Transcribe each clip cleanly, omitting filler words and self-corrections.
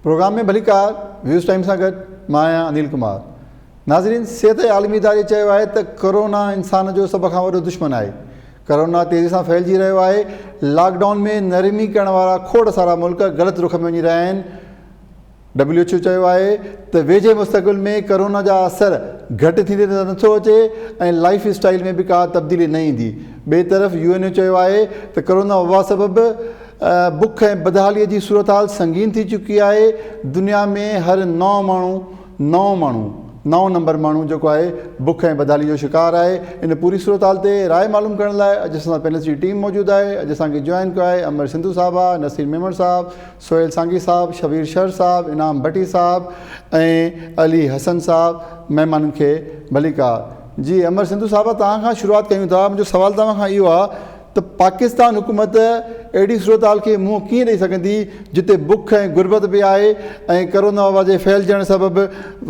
Programme ۾ ڀليڪار waves time سان گڏ مان آهيان انيل ڪمار. ناظرين صحت جي عالمي اداري چيو آهي ته ڪورونا انسان جو سڀ کان وڏو دشمن آهي. ڪورونا تيزي سان ڦهلجي رهيو آهي. لاڪ ڊائون ۾ نرمي ڪرڻ وارا کوڙ سارا ملڪ غلط رخ ۾ وڃي رهيا آهن. ڊبليو ايڇ او چيو آهي ته ويجهي مستقبل ۾ ڪورونا جا اثر گهٽ ٿيندي نظر نٿو اچي ۽ لائف اسٽائيل ۾ به ڪا تبديلي نه ايندي. ٻئي طرف يو اين او چيو آهي ته ڪورونا وبا سبب بک ۽ بدحالي جي صورتحال سنگين ٿي چڪي آهي، دنيا ۾ هر نو ماڻهو نو ماڻهو نو نمبر ماڻهو جيڪو آهي بک ۽ بدحالي جو شڪار آهي. ان پوري صورتحال تي راء معلوم ڪرڻ لاء اڄ اسان سان پينل جي ٽيم موجود آهي. اڄ اسان کي جوائن ڪيو آهي امر سنڌو صاحبه، نصير ميمڻ صاحب، سهيل سانگي صاحب، شبير شر صاحب، انعام ڀٽي صاحب ۽ علي حسن صاحب. مهمانن کي ڀليڪار. جي امر سنڌو صاحبه توهان کان شروعات ڪيون ٿا. منهنجو سوال توهان کان اهو آهي ته پاڪستان حڪومت اهڙي صورتحال کي منهن ڪيئن ڏئي سگهندي جتي بک ۽ غربت به آهي ۽ ڪرونا وبا جي ڦهلجڻ سبب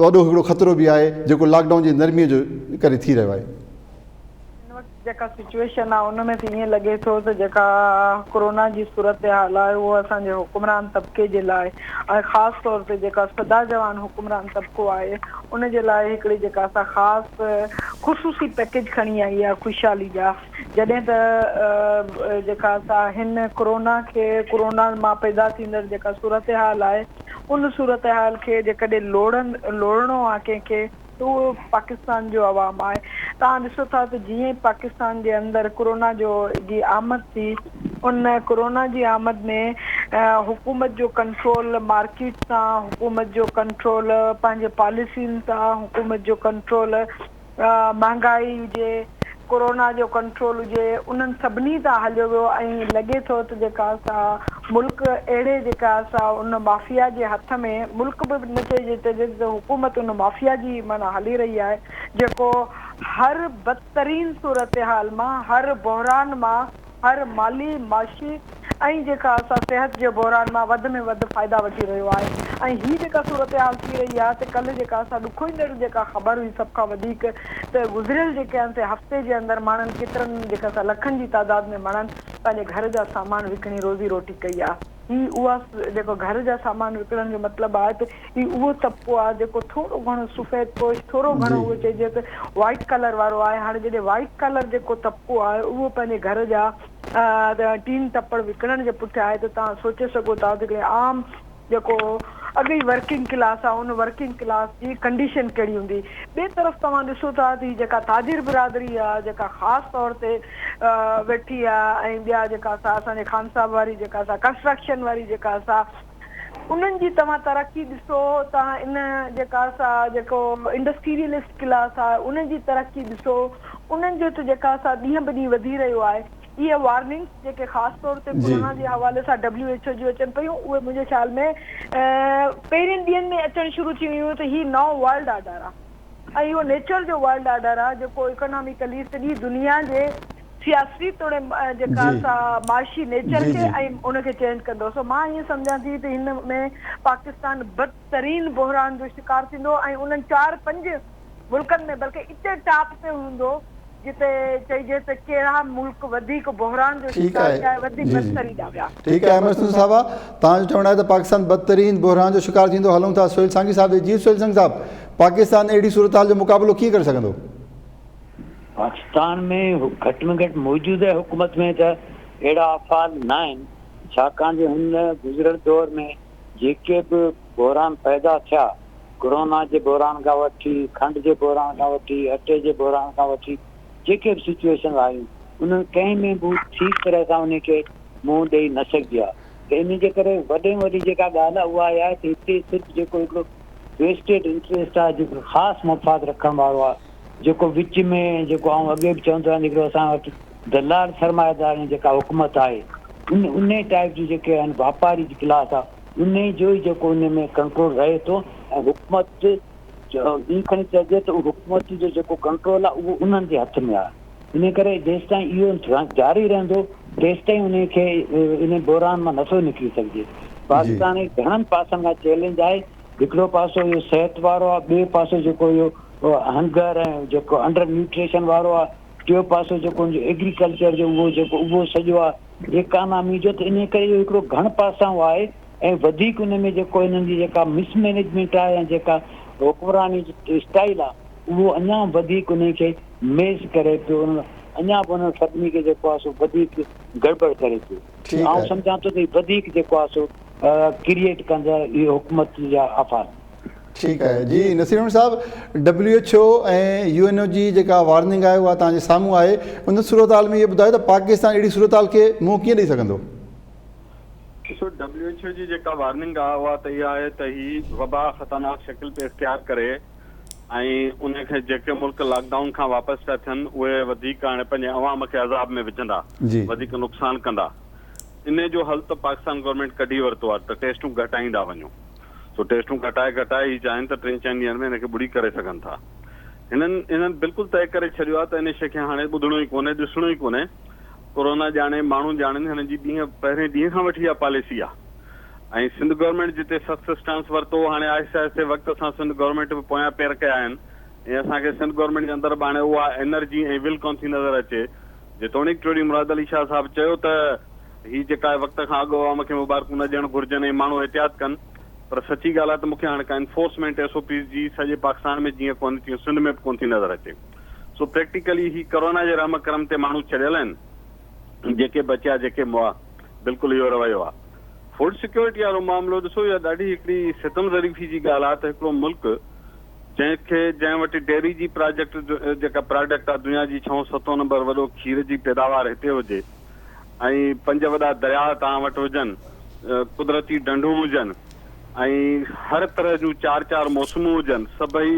وڏو هڪڙو خطرو به آهي جيڪو لاڪ ڊائون جي نرمي جو ڪري ٿي رهيو آهي. هن وقت جيڪا سچوئيشن آهي ان ۾ ته ائين لڳي ٿو ته جيڪا ڪرونا جي صورتحال آهي اهو اسان جي حڪمران طبقي جي لاء ۽ خاص طور تي جيڪا سدا جوان حڪمران طبقو آهي ان جي لاء هڪڙي جيڪا سا خاص خصوصي پيڪيج کڻي آئي آهي خوشحالي جا جڏهن ته جيڪا سا هن ڪرونا کي ڪرونا مان پيدا ٿيندڙ جيڪا صورتحال آهي ان صورتحال کي جيڪڏهن لوڙن لوڙڻو آهي ڪنهن کي ته اهو پاڪستان جو عوام آهي. توهان ڏسو ٿا ته جيئن ئي پاڪستان جي اندر ڪرونا جو جي آمد ٿي ان ڪرونا جي آمد ۾ حڪومت جو ڪنٽرول مارڪيٽ سان حڪومت جو ڪنٽرول پنهنجي پاليسين سان حڪومت جو ڪنٽرول مهانگائي هجي، ڪورونا جو ڪنٽرول هجي، انهن سڀني تان هليو ويو ۽ لڳي ٿو ته جيڪا سا ملڪ اهڙي جيڪا سا ان مافيا جي هٿ ۾ ملڪ به نه چئجي ته حڪومت ان مافيا جي معنيٰ هلي رهي آهي جيڪو هر بدترين صورتحال مان هر بحران مان هر مالي، معاشي ۽ جيڪا اسان صحت جي بحران مان وڌ ۾ وڌ فائدا وٺي رهيو آهي ۽ هي جيڪا صورتحال ٿي رهي آهي ته ڪلهه جيڪا اسان ڏکوئيندڙ جيڪا خبر هئي سڀ کان وڌيڪ ته گذريل جيڪي آهن سي هفتي جي اندر ماڻهن ڪيترن جيڪا سا لکن جي تعداد ۾ ماڻهن پنهنجي گهر جا سامان وڪڻي روزي روٽي ڪئي آهي. هي اها جيڪو گهر جا سامان وڪڻڻ جو مطلب آهي ته هي اهو طبقو آهي جيڪو ٿورو گهڻو سفيد پوش ٿورو گهڻو اهو چئجي ته وائيٽ ڪلر وارو آهي هاڻي جڏهن وائيٽ ڪلر جيڪو طبقو آهي اهو پنهنجي گهر جا ٽين ٽپڙ وڪڻڻ جي پٺيان آهي ته توهان سوچي سگهو ٿا ته هڪڙي عام جيڪو اڳ ئي ورڪنگ ڪلاس آهي ان ورڪنگ ڪلاس جي ڪنڊيشن ڪهڙي هوندي. ٻئي طرف توهان ڏسو ٿا ته هي جيڪا تاجر برادري آهي جيڪا خاص طور تي ويٺي آهي ۽ ٻيا جيڪا سا اسان جي خان صاحب واري جيڪا سا ڪنسٽرڪشن واري جيڪا سا انهن جي توهان ترقي ڏسو توهان ان جيڪا سا جيڪو انڊسٽريلسٽ ڪلاس آهي انهن جي ترقي ڏسو انهن جو ته جيڪا سا ڏينهن به ڏينهن وڌي رهيو آهي. اهي وارننگس جيڪي خاص طور تي ڪورونا جي حوالي سان ڊبليو ايڇ او جون اچن پيون اهي منهنجي خيال ۾ پهرين ڏينهن ۾ اچڻ شروع ٿي ويون ته هي نئون ورلڊ آرڊر آهي ۽ اهو نيچر جو ورلڊ آرڊر آهي جيڪو اڪاناميڪلي سڄي دنيا جي سياسي توڙي جيڪا سا معاشي نيچر کي ۽ ان کي چينج ڪندو سو مان ائين سمجهان ٿي ته هن ۾ پاڪستان بدترين بحران جو شڪار ٿيندو ۽ انهن چار پنج ملڪن ۾ بلڪه اتي ٽاپ تي هوندو جتي چئجي ته ڪهڙا ملڪ وڌيڪ بحران جو ٺيڪ شڪار آهي ٿيا ۽ وڌيڪ جي جي بدتري ڏانهن ويا. ٺيڪ آهي احمد سنڌ صاحب توهان جو چوڻ آهي ته پاڪستان بدترين بحران جو شڪار ٿيندو هلون ٿا سهيل سانگي صاحب ڏي جي سهيل سنگهه صاحب پاڪستان اهڙي صورتحال جو مقابلو ڪيئن ڪري سگهندو؟ پاڪستان ۾ گهٽ ۾ گهٽ موجوده حڪومت ۾ ته اهڙا افعال ناهن ڇاڪاڻ جو هن گذريل دور ۾ جيڪي به بحران پيدا ٿيا، ڪورونا جي بحران کان وٺي، کنڊ جي بحران کان وٺي، اٽي جي بحران کان وٺي جيڪي به سچوئيشنز آيون انهن ڪنهن ۾ به ٺيڪ طرح سان انهي کي منهن ڏئي نه سگهجي ها ته انهي جي ڪري وڏي ۾ وڏي جيڪا ڳالهه آهي اها اها آهي ته هتي صرف جيڪو هڪڙو ويسٽيڊ انٽريسٽ آهي جيڪو خاص مفاد رکڻ وارو آهي جيڪو وچ ۾ جيڪو آئون اڳي به چوندو آهيان هڪڙو اسان وٽ دلال سرمائيدار جيڪا حڪومت آهي ان انهي ٽائيپ جون جيڪي آهن واپاري ڪلاس آهي انهي جو ئي جيڪو انهي ۾ ڪنٽرول رهي ٿو ۽ حڪومت ائين کڻي چئجي ته حڪومت جو جيڪو ڪنٽرول آهي اهو انهن جي هٿ ۾ آهي انهي ڪري جيستائين اهو جاري رهندو تيستائين انهي کي انهي بحران مان نٿو نڪري سگهجي پاڪستان کي گهڻن پاسن کان چئلينج آهي هڪڙو پاسو اهو صحت وارو آهي ٻئي پاسو جيڪو اهو هنگر ۽ جيڪو انڊر نيوٽريشن وارو آهي ٽيو پاسو جيڪو ان جو ايگريڪلچر جو اهو جيڪو اهو سڄو آهي ايڪانامي جو ته انهي ڪري اهو هڪڙو گهڻ پاسائون آهي ۽ وڌيڪ ان ۾ جيڪو انهن جي جيڪا مس مينيجمينٽ آهي ۽ جيڪا حڪمراني جي اسٽائيل آهي اهو اڃا وڌيڪ انهن کي ميس ڪري پيو اڃا به انهن سڀني کي جيڪو آهي سو وڌيڪ گڙٻڙ ڪري پيو. آئون سمجهان ٿو ته هي وڌيڪ جيڪو آهي سو ڪريئيٽ ڪندا اهي حڪومت جا افعال. ٺيڪ آهي جي نصير احمد صاحب W H O ۽ U N O جي جيڪا وارننگ آهي اها توهان جي سامهون آهي ان صورتحال ۾ اهو ٻڌايو ته پاڪستان اهڙي صورتحال کي منهن ڪيئن ڏئي سگهندو؟ ڏسو ڊبليو ايڇ او جي جيڪا وارننگ آهي اها ته اها آهي ته هي وبا خطرناڪ شڪل پي اختيار ڪري ۽ ان کي جيڪي ملڪ لاڪ ڊائون کان واپس پيا ٿين اهي وڌيڪ هاڻي پنهنجي عوام کي عذاب ۾ وجهندا وڌيڪ نقصان ڪندا انهي جو حل ته پاڪستان گورنمينٽ ڪڍي ورتو آهي ته ٽيسٽون گهٽائيندا وڃو سو ٽيسٽون گهٽائي گهٽائي هي چاهين ته ٽن چئن ڏينهن ۾ ان کي ٻڙي ڪري سگهن ٿا هنن هنن بلڪل طئي ڪري ڇڏيو آهي ته ان شي کي هاڻي ٻڌڻو ئي ڪونهي ڏسڻو ئي ڪونهي ڪورونا ڄاڻي ماڻهو ڄاڻن هنن جي ڏينهن پهرين ڏينهن کان وٺي اها پاليسي آ ۽ سنڌ گورنمينٽ جتي سخت اسٽانس ورتو هاڻي آهستي آهستي وقت سان سنڌ گورنمينٽ به پويان پير ڪيا آهن ۽ اسان کي سنڌ گورنمينٽ جي اندر به هاڻي اها انرجي ۽ ول ڪونه ٿي نظر اچي جيتوڻيڪ ٽوڙي مراد علي شاهه صاحب چيو ته هي جيڪا وقت کان اڳ عوام کي مبارڪون نه ڏيڻ گهرجن ۽ ماڻهو احتياط ڪن پر سچي ڳالهه آ ته مون کي هاڻي ڪا انفورسمينٽ ايس او پيز جي سڄي پاڪستان ۾ جيئن ڪونه تيئن سنڌ ۾ به ڪونه ٿي نظر اچي. سو پريڪٽيڪلي هي ڪرونا جي رحم ڪرم تي ماڻهو ڇڏيل آهن، جيڪي بچيا جيڪي مئا، بلڪل اهو رويو آهي. فوڊ سيڪيورٽي وارو معاملو ڏسو اها ڏاڍي هڪڙي ستم ظريفي جي ڳالهه آهي ته هڪڙو ملڪ جنهن کي جنهن وٽ ڊيري جي پراجيڪٽ جيڪا پراڊڪٽ آهي دنيا جي ڇهون ستون نمبر وڏو کير جي پيداوار هتي هجي ۽ پنج وڏا درياء توهان وٽ هجن قدرتي ڍنڍون هجن ۽ هر طرح جون چار چار موسمون هجن سڀئي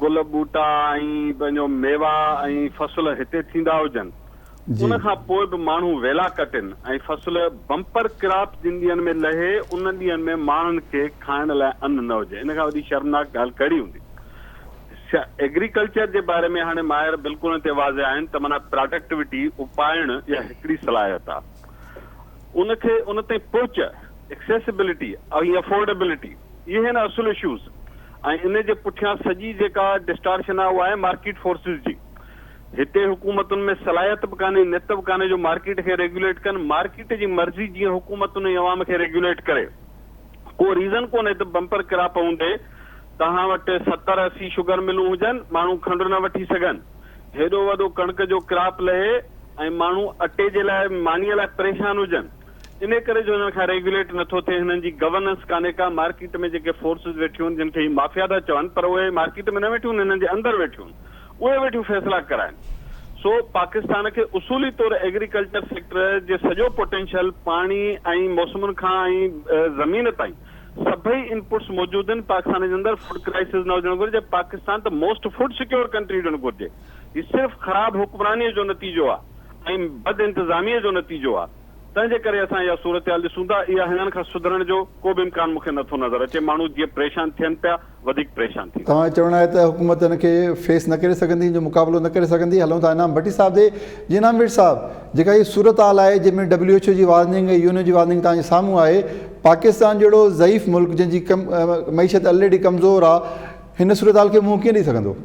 گل ٻوٽا ۽ پنهنجو ميوا ۽ فصل هتي ٿيندا هجن ان کان پوء به ماڻهو ويلا ڪٽين ۽ فصل بمپر ڪراپ جن ڏينهن ۾ لهي ان ڏينهن ۾ ماڻهن کي کائڻ لاء ان نه هجي ان کان وڏي شرمناڪ ڳالهه ڪهڙي هوندي ايگريڪلچر جي باري ۾ هاڻي ماهر بلڪل ان تي واضح آهن ته معنيٰ پراڊڪٽوٽي اپائڻ اها هڪڙي صلاحيت آهي ان کي ان تائين پهچ، Accessibility، ۽ Affordability اهي آهن اصل اشوز ۽ ان جي پٺيان سڄي جيڪا ڊسٽارشن آهي اها آهي مارڪيٽ فورسز جي. هتي حڪومتن ۾ صلاحيت به ڪانهي نت به ڪانهي جو مارڪيٽ کي ريگيوليٽ ڪن، مارڪيٽ جي مرضي جيئن حڪومتن ۽ عوام کي ريگيوليٽ ڪري. ڪو ريزن ڪونهي ته بمپر ڪراپ هوندي توهان وٽ 70 80 شگر ملون هجن ماڻهو کنڊ نه وٺي سگهن. هيڏو وڏو ڪڻڪ جو ڪراپ لهي ۽ ماڻهو اٽي جي لاء مانيء لاء پريشان هجن انهي ڪري جو هنن کان ريگيوليٽ نٿو ٿئي هنن جي گورننس ڪانهي ڪا مارڪيٽ ۾ جيڪي فورسز ويٺيون آهن جن کي هي مافيا ٿا چون پر اهي مارڪيٽ ۾ نه ويٺيون آهن هنن جي اندر ويٺيون آهن اهي ويٺيون فيصلا ڪرائن سو پاڪستان کي اصولي طور ايگريڪلچر سيڪٽر جي سڄو پوٽينشل پاڻي ۽ موسمن کان ۽ زمين تائين سڀئي انپٽس موجود آهن پاڪستان جي اندر فوڊ ڪرائسز نه هجڻ گهرجي پاڪستان ته موسٽ فوڊ سيڪيور ڪنٽري هجڻ گهرجي هي صرف خراب حڪمرانيء جو نتيجو آ ۽ بد انتظاميء جو نتيجو آ، تنهن جي ڪري اسان اها صورتحال ڏسون ٿا، اها هنن کان سڌرڻ جو ڪو به امڪان مون کي نه ٿو نظر اچي، ماڻهو جيئن پريشان ٿين پيا وڌيڪ پريشان ٿيندا. توهان جو چوڻ آهي ته حڪومت ان کي فيس نه ڪري سگهندي، ان جو مقابلو نه ڪري سگهندي، هلون ٿا انعام ڀٽي صاحب ڏي، جي انعام ڀٽي صاحب جيڪا هي صورتحال آهي جنهن ۾ ڊبليو ايڇ او جي وارننگ ۽ يو اين او جي وارننگ توهان جي سامهون آهي، پاڪستان جهڙو ضعيف ملڪ جنهن جي معيشت الريڊي ڪمزور آ هن صورتحال کي منهن ڪيئن ڏئي سگهندو؟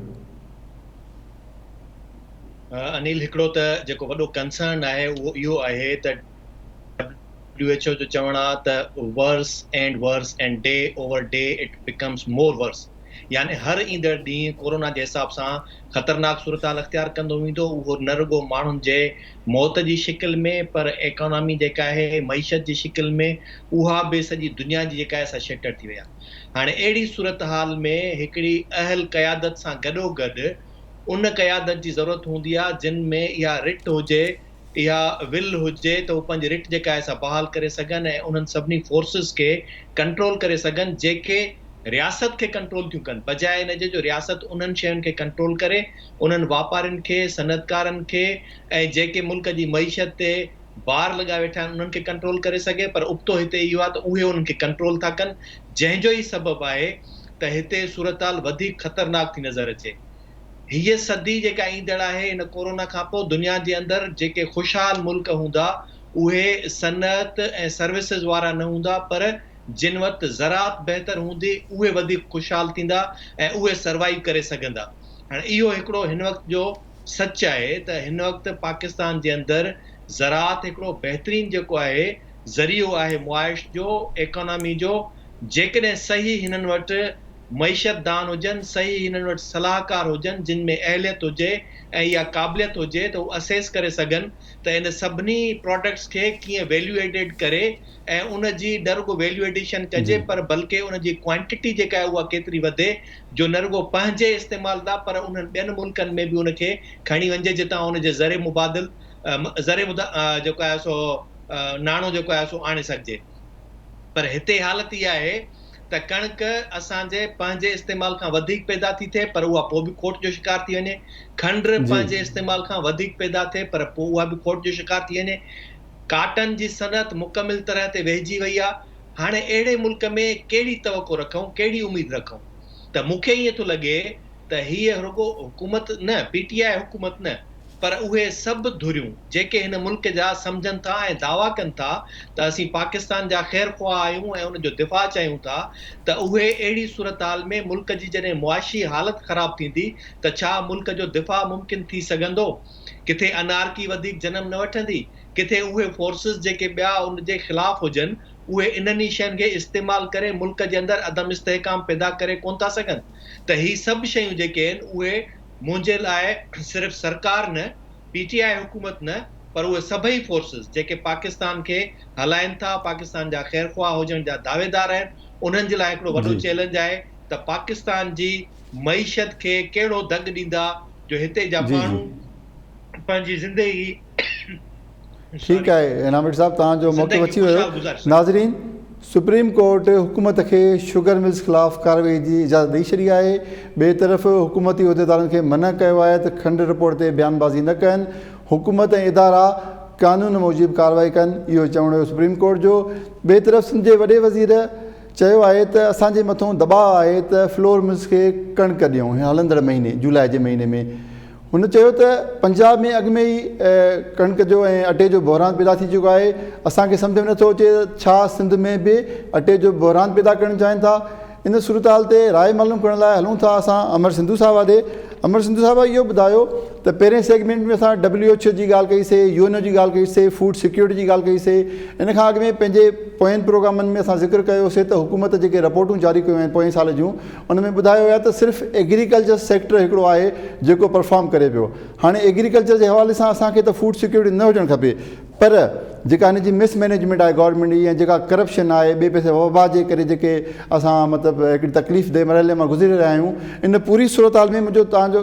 انيل هڪڙو ته جيڪو وڏو ڪنسرن آهي اهو اهو آهي ته ڊبليو ايڇ او جو چوڻ آهي ته worse and worse and day over day it becomes more worse يعني هر ايندڙ ڏينهن ڪورونا جي حساب سان خطرناڪ صورتحال اختيار ڪندو ويندو اهو نه رڳو ماڻهن جي موت جي شڪل ۾ پر ايڪانامي جيڪا آهي معيشت جي شڪل ۾ اها به سڄي دنيا جي جيڪا آهي سا شيٽر ٿي وئي آهي هاڻي اهڙي صورتحال ۾ هڪڙي اهل قيادت سان گڏوگڏ ان قيادت جي ضرورت هوندي آهي جن ۾ اها رٽ هجي، اها ول هجي ته هو پنهنجي رٽ جيڪا آهي سا بحال ڪري سگهن ۽ انهن سڀني فورسز کي ڪنٽرول ڪري سگهن جيڪي رياست کي ڪنٽرول ٿيون ڪن بجاء ان جي جو رياست انهن شين کي ڪنٽرول ڪري انهن واپارين کي، صنعتڪارن کي ۽ جيڪي ملڪ جي معيشت تي بار لڳائي ويٺا آهن انهن کي ڪنٽرول ڪري سگهي پر ابتو هتي اهو آهي ته اهي انهن کي ڪنٽرول ٿا ڪن جنهن جو ئي سبب آهي ته هتي صورتحال وڌيڪ خطرناڪ ٿي نظر اچي. هيء صدي جيڪا ايندڙ آهي ان ڪورونا کانپوء دنيا جي اندر جيڪي خوشحال ملڪ هوندا اهي صنعت ۽ سروسز وارا نه هوندا پر جن وٽ زراعت بهتر هوندي اهي وڌيڪ خوشحال ٿيندا ۽ اهي سروائيو ڪري سگهندا. هاڻي اهو هڪڙو هن وقت جو سچ آهي ته هن وقت پاڪستان جي اندر زراعت هڪڙو بهترين جيڪو آهي ذريعو آهي معاش جو، ايڪانامي جو، جيڪڏهن صحيح هنن وٽ معيشت دان هجن، صحيح هنن وٽ صلاحڪار هجن جن ۾ اهليت هجي ۽ اها قابليت هجي ته هو اسيس ڪري سگهن ته ان سڀني پراڊڪٽس کي ڪيئن ويليو ايڊيڊ ڪري ۽ ان جي نه رڳو ويليو ايڊيشن ڪجي پر بلڪه ان جي ڪوانٽٽي جيڪا آهي اها ڪيتري وڌي جو نه رڳو پنهنجي استعمال لاء پر انهن ٻين ملڪن ۾ به ان کي کڻي وڃجي جتان ان جي زر مبادل زر جيڪو آهي سو ناڻو جيڪو آهي سو آڻي سگهجي پر هتي حالت اها آهي ته ڪڻڪ اسان جي پنهنجي استعمال کان وڌيڪ پيدا ٿي ٿئي پر اها پوء به کوٽ جو شڪار ٿي وڃي، کنڊ پنهنجي استعمال کان وڌيڪ پيدا ٿئي پر پوء اها به کوٽ جو شڪار ٿي وڃي، ڪاٽن جي صنعت مڪمل طرح تي ويهجي وئي آ، هاڻي اهڙي ملڪ ۾ ڪهڙي توقع رکون، ڪهڙي اميد رکون؟ ته مون کي ائين ٿو لڳي ته هيء رڳو حڪومت نه، پي ٽي آء حڪومت نه، پر اهي سڀ ڌريون جيڪي هن ملڪ جا سمجهن ٿا ۽ دعويٰ ڪن ٿا ته اسين پاڪستان جا خير خواهه آهيون ۽ ان جو دفاع چاهيون ٿا ته اهي اهڙي صورتحال ۾ ملڪ جي جڏهن معاشي حالت خراب ٿيندي ته ڇا ملڪ جو دفاع ممڪن ٿي سگهندو؟ ڪٿي انارڪي وڌيڪ جنم نه وٺندي؟ ڪٿي اهي فورسز جيڪي ٻيا ان جي خلاف هجن اهي انهن ئي شين کي استعمال ڪري ملڪ جي اندر عدم استحڪام پيدا ڪري ڪونه ٿا سگهن ته هي سڀ شيون جيڪي آهن اهي منهنجي لاء صرف سرڪار نه، پي ٽي آء حڪومت نه پر اهي سڀئي فورسز جيڪي پاڪستان کي هلائين ٿا، پاڪستان جا خيرخواهه هجڻ جا دعويدار آهن، انهن جي لاء هڪڙو وڏو چئلينج آهي ته پاڪستان جي معيشت کي ڪهڙو دڳ ڏيندا جو هتي جا ماڻهو پنهنجي زندگي ٺيڪ آهي انعام صاحب توهان جو موقف اچي ويو ناظرين سپريم ڪورٽ حڪومت کي شگر ملز خلاف ڪارروائي جي اجازت ڏئي ڇڏي آهي ٻئي طرف حڪومتي عهديدارن کي منع ڪيو آهي ته کنڊ رپورٽ تي بيان بازي نه ڪن حڪومت ۽ ادارا قانون موجب ڪارروائي ڪن اهو چوڻ هيو سپريم ڪورٽ جو ٻئي طرف سنڌ جي وڏي وزير چيو آهي ته اسان جي مٿون دٻاء آهي ته فلور ملز کي ڪڻڪ ڏيون هلندڙ مهيني جولاء جي مهيني ۾ هن چيو ته پنجاب ۾ اڳ ۾ ئي ڪڻڪ جو ۽ اٽي جو بحران پيدا ٿي چڪو آهي، اسان کي سمجهه ۾ نٿو اچي ته ڇا سنڌ ۾ به اٽي جو بحران پيدا ڪرڻ چاهين ٿا؟ ان صورتحال تي راء معلوم ڪرڻ لاء هلون ٿا اسان امر سنڌو صاحب ڏي. امر سنڌو صاحب اهو ٻڌايو ته پهرين سيگمينٽ ۾ اسان ڊبليو ايڇ او جي ڳالهه ڪئي سي، يو اين او جي ڳالهه ڪئي سي، فوڊ سيڪيورٽي جي ڳالهه ڪئي سي، ان کان اڳ ۾ پنهنجي پوين پروگرامن ۾ اسان ذڪر ڪيو سي ته حڪومت جيڪي رپورٽون جاري ڪيون آهن پوئين سال جون ان ۾ ٻڌايو ويو آهي ته صرف ايگريڪلچر سيڪٽر هڪڙو آهي جيڪو پرفارم ڪري پيو هاڻي ايگريڪلچر جي حوالي سان اسان کي ته فوڊ سيڪيورٽي نه هجڻ کپي پر جيڪا هن جي مس مينيجمينٽ آهي گورنمينٽ جي ۽ جيڪا ڪرپشن آهي ٻئي پاسي وبا جي ڪري جيڪي اسان مطلب هڪڙي تڪليف ده مرحلي مان گذري رهيا آهيون ان پوري صورتحال ۾ منهنجو توهان جو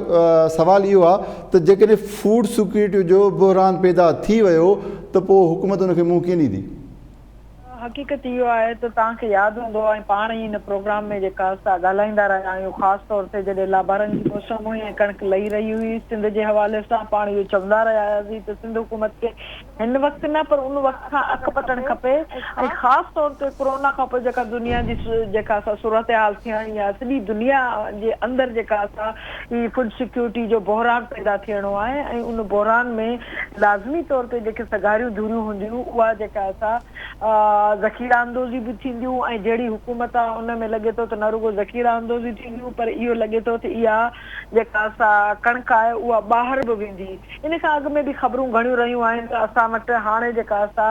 سوال اهو آهي ته جيڪڏهن فوڊ سيڪيورٽي جو بحران پيدا ٿي ويو ته پوء حڪومت ان کي منهن ڪيئن ڏيندي؟ حقيقت اهو آهي ته توهان کي ياد هوندو ۽ پاڻ ئي هن پروگرام ۾ جيڪا اسان ڳالهائيندا رهيا آهيون خاص طور تي جڏهن لابارن جي موسم هئي ۽ ڪڻڪ لهي رهي هئي سنڌ جي حوالي سان پاڻ اهو چوندا رهيا هياسين ته سنڌ حڪومت کي هن وقت نه پر ان وقت کان اک پٽڻ کپي ۽ خاص طور تي ڪورونا کان پوء جيڪا دنيا جي جيڪا سا صورتحال ٿيڻي آهي سڄي دنيا جي اندر جيڪا سا هي فوڊ سيڪيورٽي جو بحران پيدا ٿيڻو آهي ۽ ان بحران ۾ لازمي طور تي جيڪي سگهاريون ڌريون هونديون اها جيڪا سا ذخيره اندوزي به ٿينديون ۽ جهڙي حڪومت آهي ان ۾ لڳي ٿو ته نه رڳو ذخيره اندوزي ٿينديون پر اهو لڳي ٿو ته اها جيڪا سا ڪڻڪ آهي اها ٻاهر به ويندي. ان کان اڳ ۾ به خبرون گهڻيون رهيون آهن ته اسان وٽ هاڻي جيڪا سا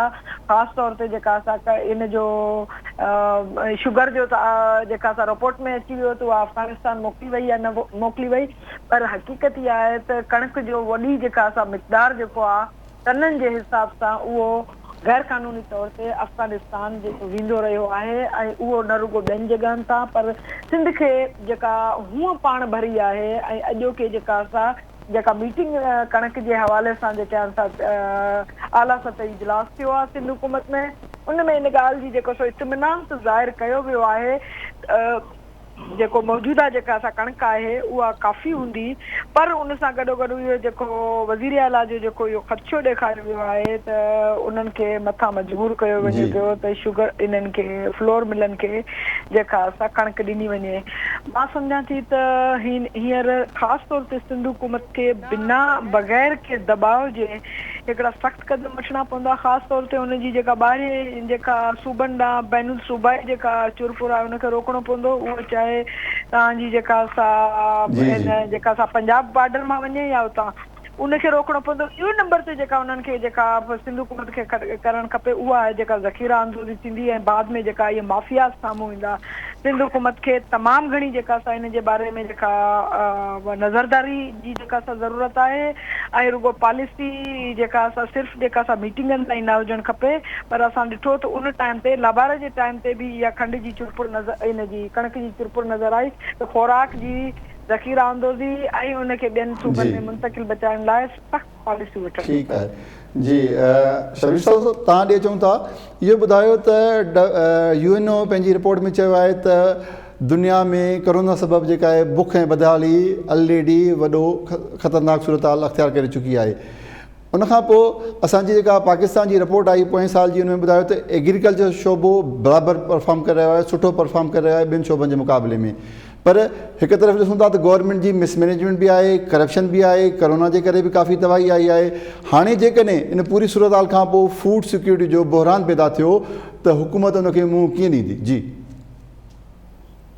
خاص طور تي جيڪا سا ان جو شگر جو ته جيڪا سا رپورٽ ۾ اچي ويو ته اها افغانستان موڪلي وئي يا نه موڪلي وئي پر حقيقت اها آهي ته ڪڻڪ جو وڏي جيڪا سا مقدار جيڪو آهي ٽنن جي حساب سان اهو غير قانوني طور تي افغانستان ويندو رهيو آهي ۽ اهو نه رڳو ٻين جڳهن تان پر سنڌ کي جيڪا هونء پاڻ ڀري آهي ۽ اڄوڪي جيڪا سا جيڪا ميٽنگ ڪڻڪ جي حوالي سان جيڪي آهن سا اعليٰ سطحي اجلاس ٿيو آهي سنڌ حڪومت ۾ ان ۾ ان ڳالهه جي جيڪو سو اطمينان ته ظاهر ڪيو ويو آهي ته جيڪو موجوده جيڪا سا ڪڻڪ آهي اها ڪافي هوندي پر ان سان گڏوگڏ اهو جيڪو وزير اعليٰ جو جيڪو اهو خدشو ڏيکاريو ويو آهي ته انهن کي مٿان مجبور ڪيو وڃي پيو ته شگر انهن کي فلور ملن کي جيڪا سا ڪڻڪ ڏني وڃي. مان سمجهان ٿي ته هينئر خاص طور تي سنڌ حڪومت کي بنا بغير ڪنهن دٻاء جي هڪڙا سخت قدم وٺڻا پوندا خاص طور تي ان جي جيڪا ٻاهرين جيڪا صوبن ڏانهن بين الصوبائي جيڪا چرپر آهي ان کي روڪڻو پوندو اهو چاهي توهان جي جيڪا سا جيڪا سا پنجاب بارڊر مان وڃي يا اتان. ان کي روڪڻو پوندو. ٻيو نمبر تي جيڪا انهن کي جيڪا سنڌ حڪومت کي ڪرڻ کپي اها آهي جيڪا ذخيره اندوزي ٿيندي ۽ بعد ۾ جيڪا اهي مافياز سامهون ايندا سنڌ حڪومت کي تمام گهڻي جيڪا سا ان جي باري ۾ جيڪا نظرداري جي جيڪا سا ضرورت آهي ۽ رڳو پاليسي جيڪا سا صرف جيڪا سا ميٽنگن تائين نه هجڻ کپي پر اسان ڏٺو ته ان ٽائيم تي لاباري جي ٽائيم تي به اها کنڊ جي چرپر نظر ان جي ڪڻڪ جي چرپر نظر آئي ته خوراڪ جي ذخيره اندوزي ۽ ان کي ٻين صوبن ۾ منتقل بچائڻ لاء سخت پاليسيون وٺڻ ٺيڪ آهي جي شبير صاحب توهان ڏي اچون ٿا اهو ٻڌايو ته يو اين او پنهنجي رپورٽ ۾ چيو آهي ته دنيا ۾ ڪرونا سبب جيڪا آهي بک ۽ بدحالي الريڊي وڏو خطرناڪ صورتحال اختيار ڪري چڪي آهي ان کان پوء اسان جي جيڪا پاڪستان جي رپورٽ آئي پوئين سال جي ان ۾ ٻڌايو ته ايگريڪلچر شعبو برابر پرفارم ڪري رهيو آهي سٺو پرفارم ڪري رهيو آهي ٻين شعبن جي مقابلي ۾ پر هڪ طرف ڏسون ٿا ته گورنمينٽ جي مس مينيجمينٽ به آهي ڪرپشن به آهي ڪرونا جي ڪري به ڪافي تباهي آئي آهي هاڻي جيڪڏهن ان پوري صورتحال کان پوء فوڊ سيڪيورٽي جو بحران پيدا ٿيو ته حڪومت ان کي منهن ڪيئن ڏيندي جي.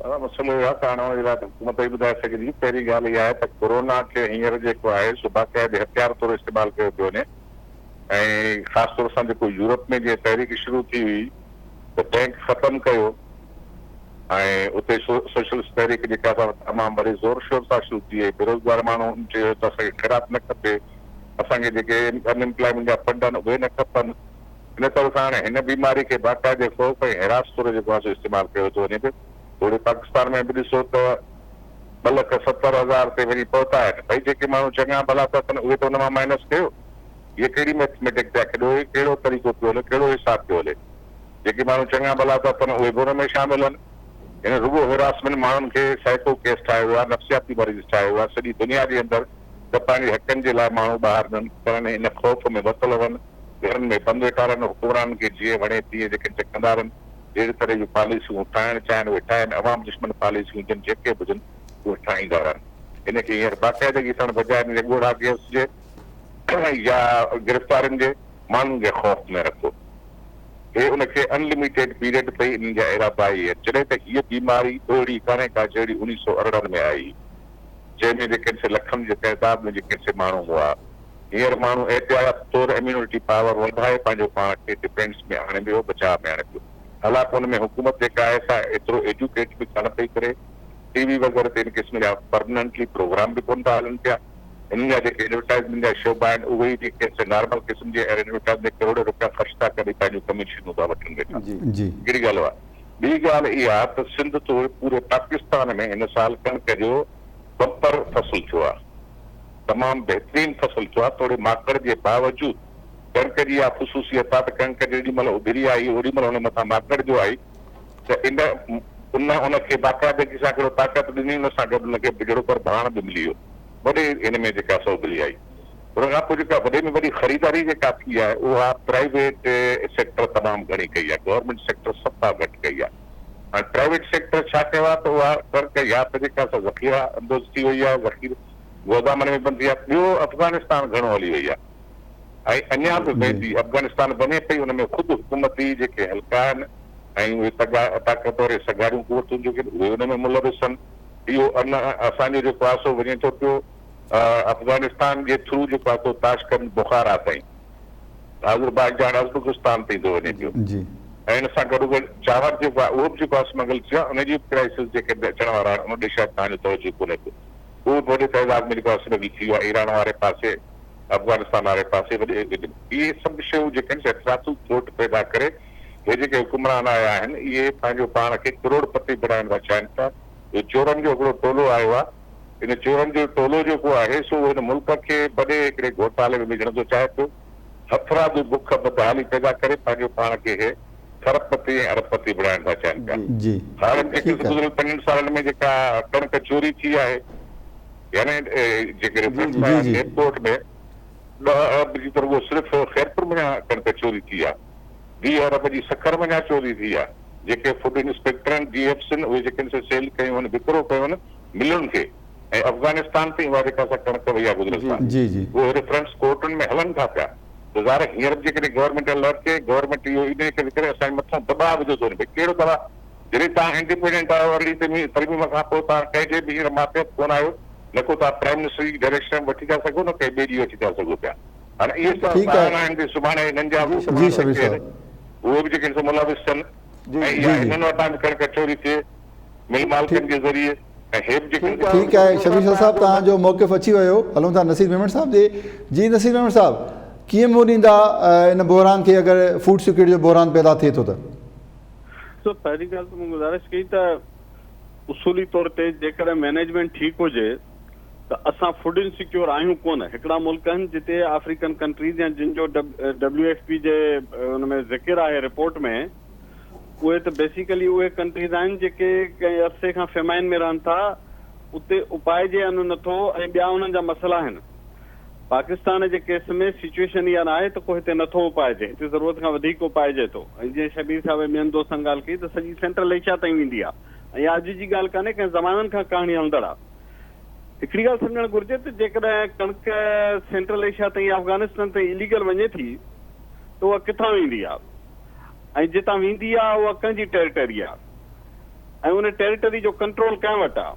دادا مسئلو اهو آهي ته هاڻي ان جي لاء ته حڪومت ئي ٻڌائي سگهي ٿي. پهرين ڳالهه اها آهي ته ڪورونا کي هينئر جيڪو آهي سو باقاعدي هٿيار طور استعمال ڪيو پيو وڃي ۽ خاص طور سان جيڪو يورپ ۾ جيئن تحريڪ شروع ٿي هئي ته بئنڪ ختم ڪيو ۽ اتي سوشلسٽ تحريڪ جيڪا سا تمام وڏي زور شور سان شروع ٿي ۽ بيروزگار ماڻهن چيو ته اسان کي خيرات نه کپي اسان کي جيڪي ان امپلائمينٽ جا فنڊ آهن اهي نه کپن. ان طرح سان هاڻي هن بيماري کي باقاعدي خوف ۽ هراس طور جيڪو آهي سو استعمال ڪيو ٿو وڃي پيو. توڙي پاڪستان ۾ به ڏسو ته 2,70,000 تي وڃي پهتا آهن. ڀئي جيڪي ماڻهو چڱا ڀلا ٿا ٿين اهي ته ان مان مائنس ڪيو. هيء ڪهڙي مئٿميٽڪ پيا کيڏو، هي ڪهڙو طريقو پيو هلي، ڪهڙو حساب پيو هلي. جيڪي ماڻهو چڱا ڀلا ٿا ٿين اهي به ان ۾ شامل آهن. هن رڳو هراسمينٽ ماڻهن کي سائيڪو ڪيس ٺاهيو ويو آهي، نفسياتي مريض ٺاهيو ويو آهي. سڄي دنيا جي اندر ته پنهنجي حقن جي لاء ماڻهو ٻاهر نه نڪرن ۽ ان خوف ۾ ورتل رهن. گهرن ۾ بند ويٺا رهن، حڪمرانن کي جيئن وڻي تيئن جيڪي چڪندا رهن، جهڙي طرح جون پاليسيون هو ٺاهڻ چاهين اهي ٺاهين، عوام دشمن پاليسيون هجن جيڪي به هجن اهي ٺاهيندا رهن. ان کي هينئر باقاعدگي سان بجاء ان جي ڳوڙها گئس جي يا گرفتارين جي ماڻهن کي خوف ۾ رکو. هي ان کي ان لميٽيڊ پيريڊ پئي انهن جا ارادا اهي آهن. جڏهن ته هيء بيماري اهڙي ڪانهي ڪا جهڙي 1918 ۾ آئي هئي جنهن ۾ جيڪي سي لکن جي تعداد ۾ جيڪي سي ماڻهو مئا. هينئر ماڻهو احتياط طور اميونٽي پاور وڌائي پنهنجو پاڻ کي ڊفينس ۾ آڻي پيو، بچاء ۾ آڻي پيو. حالانڪ ان ۾ حڪومت جيڪا آهي سا ايترو ايجوڪيٽ به ڪانه پئي ڪري. ٽي وي وغيره تي ان قسم جا پرمننٽلي پروگرام به ڪونه ٿا هلن پيا. انهن جا جيڪي ايڊورٽائيزمينٽ جا شعبا آهن اهي ئي جيڪي سي نارمل قسم جي ايڊورٽائيزمينٽ ۾ ڪروڙين روپيا خرچ ٿا ڪري پنهنجون ڪميشنون ٿا وٺن ويٺا. هڪڙي ڳالهه اها. ٻي ڳالهه اها ته سنڌ توڙي پوري پاڪستان ۾ هن سال ڪڻڪ جو بمپر فصل ٿيو آهي. تمام بهترين فصل ٿيو آهي توڙي ماڪڙ جي باوجود ڪڻڪ جي اها خصوصيت آهي ته ڪڻڪ جيڏي مهل اڀري آئي اوڏي مهل ان مٿان ماڪڙ جو آئي ته ان ان ان کي باقاعدگي سان هڪڙو طاقت ڏني ان سان گڏ ان کي جهڙوڪر ڀاڻ به ملي ويو وڏي ان ۾ جيڪا سو اڀري آئي ان کان پوء جيڪا وڏي ۾ وڏي خريداري جيڪا ٿي آهي اها پرائيويٽ سيڪٽر تمام گهڻي ڪئي آهي گورنمينٽ سيڪٽر صفا گهٽ ڪئي آهي هاڻي پرائيويٽ سيڪٽر ڇا ڪيو آهي ته اها ڪڻڪ يا ته جيڪا سا ذخيره اندوز ٿي وئي آهي ذخيره گودامن ۾ بند ٿي آهي ٻيو افغانستان گهڻو هلي وئي آهي ۽ اڃا به ويندي افغانستان وڃي پئي ان ۾ خود حڪومتي جيڪي حلقا آهن ۽ اهي طاقتور ۽ سگهاريون قوتون جيڪي آهن اهي ان ۾ ملوث آهن اهو ان اسان جو جيڪو آهي سو وڃي ٿو پيو افغانستان جي ٿرو جيڪو آهي سو تاشقند بخارا تائين آذربائيجان ازبڪستان تائين ٿو وڃي پيو ۽ ان سان گڏوگڏ چانور جيڪو آهي اهو به جيڪو آهي اسمگل ٿيو آهي ان جي به ڪرائسس جيڪي اچڻ وارا آهن ان ڏي شايد توهان جو توجه ڪونهي ڪو اهو به وڏي تعداد ۾ جيڪو آهي اسمگل ٿي ويو آهي ايران واري پاسي افغانستان واري پاسي وڏي اهي سڀ شيون جيڪي آهن سي هٿرادو کوٽ پيدا ڪري هي جيڪي حڪمران آيا آهن اهي پنهنجو پاڻ کي ڪروڙ پتي بڻائڻ ٿا چاهين پيا اهو چورن جو هڪڙو ٽولو آيو آهي ان چورن جو ٽولو جيڪو آهي سو هن ملڪ کي وڏي هڪڙي گهوٽالي ۾ وجهڻ ٿو چاهي پيو هٿرادو بک بدحالي پيدا ڪري پنهنجو پاڻ کي هي کرب پتي ۽ ارب پتي بڻائڻ ٿا چاهين پيا. هاڻ جيڪي گذريل پنجن سالن ۾ جيڪا ڪڻڪ چوري ٿي آهي يعني جيڪي ريفرنس آيا آهن نيب ڪورٽ ۾ ڏهه ارب جي ته رڳو صرف خيرپور منجهان ڪڻڪ چوري ٿي آهي، 20 ارب جي سکر منجهان چوري ٿي آهي، جيڪي فوڊ انسپيڪٽر آهن ڊي ايفس آهن اهي جيڪي سي سيل ڪيون آهن وڪرو ڪيو آهن ملن کي ۽ افغانستان تائين اها جيڪا سا ڪڻڪ وئي آهي گذريل سال اهي ريفرنس ڪورٽن ۾ هلن ٿا پيا. ته ظاهر آهي هينئر به جيڪڏهن گورنمينٽ الرٽ ٿئي، گورنمينٽ اهو انهيء ڪري ڪري اسان جي مٿان دٻاء وجهيو ٿو وڃي ڀئي ڪهڙو دٻاء جڏهن توهان انڊيپينڊنٽ آهيو ارڙهين ترميم کان پوء توهان ڪنهن جي به هينئر ماتحت ڪونه آهيو نه ڪو توهان پرائيم منسٽر جي ڊائريڪشن وٺي ٿا سگهو نه ڪنهن ٻئي جي وٺي ٿا سگهو پيا. هاڻي اهي سڀ ٺيڪ آهي بهانا آهن ته سڀاڻي هنن جا جي حڪمران شبير جيڪي آهن صاحب. اهي به جيڪي سو ملوث ٿين جي ۽ جي اها جي. هنن وٽان به ڪڻڪ چوري ٿئي مل مالڪن جي ذريعي ۽ هي به جيڪي ٺيڪ آهي ٺيڪ آهي شبير شبير شاھ صاحب صاحب توهان جو توهان جو موقف اچي ويو هلون ٿا نصير ميمڻ صاحب ڏي جي نصير ميمڻ صاحب ڪيئن منهن ڏيندا ان بحران کي اگر فوڊ سيڪيورٽي جو بحران پيدا ٿئي ٿو ته. سو پهرين ڳالهه ته مون گذارش ڪئي ته اصولي طور تي جيڪڏهن مئنيجمينٽ ٺيڪ هجي ته اسان فوڊ انسيڪيور آهيون ڪونه، هڪڙا ملڪ آهن جتي آفريڪن ڪنٽريز يا جن جو ڊبليو ايف پي جي ان ۾ ذڪر آهي رپورٽ ۾ اهي ته بيسيڪلي اهي ڪنٽريز آهن جيڪي ڪنهن عرصي کان فيمائن ۾ رهن ٿا اتي اپائجي ان نٿو ۽ ٻيا انهن جا مسئلا آهن. پاڪستان جي ڪيس ۾ سچوئيشن اها ناهي ته ڪو هتي نٿو اپائجي هتي ضرورت کان وڌيڪ اپائجي ٿو ۽ جيئن شبير صاحب ۽ ٻين دوستن ڳالهه ڪئي ته سڄي سينٽرل ايشيا تائين ويندي آهي ۽ اها اڄ جي ڳالهه ڪانهي ڪنهن زمانن کان ڪهاڻي هلندڙ آهي. هڪڙي ڳالهه سمجهڻ گهرجي ته جيڪڏهن ڪڻڪ سينٽرل ايشيا تائين يا افغانستان تائين اليگل وڃي ٿي ته اها ڪٿان ويندي آهي ۽ جتان ويندي آهي اها ڪنهن جي ٽيريٽري آهي ۽ ان ٽيريٽري جو ڪنٽرول ڪنهن وٽ آهي؟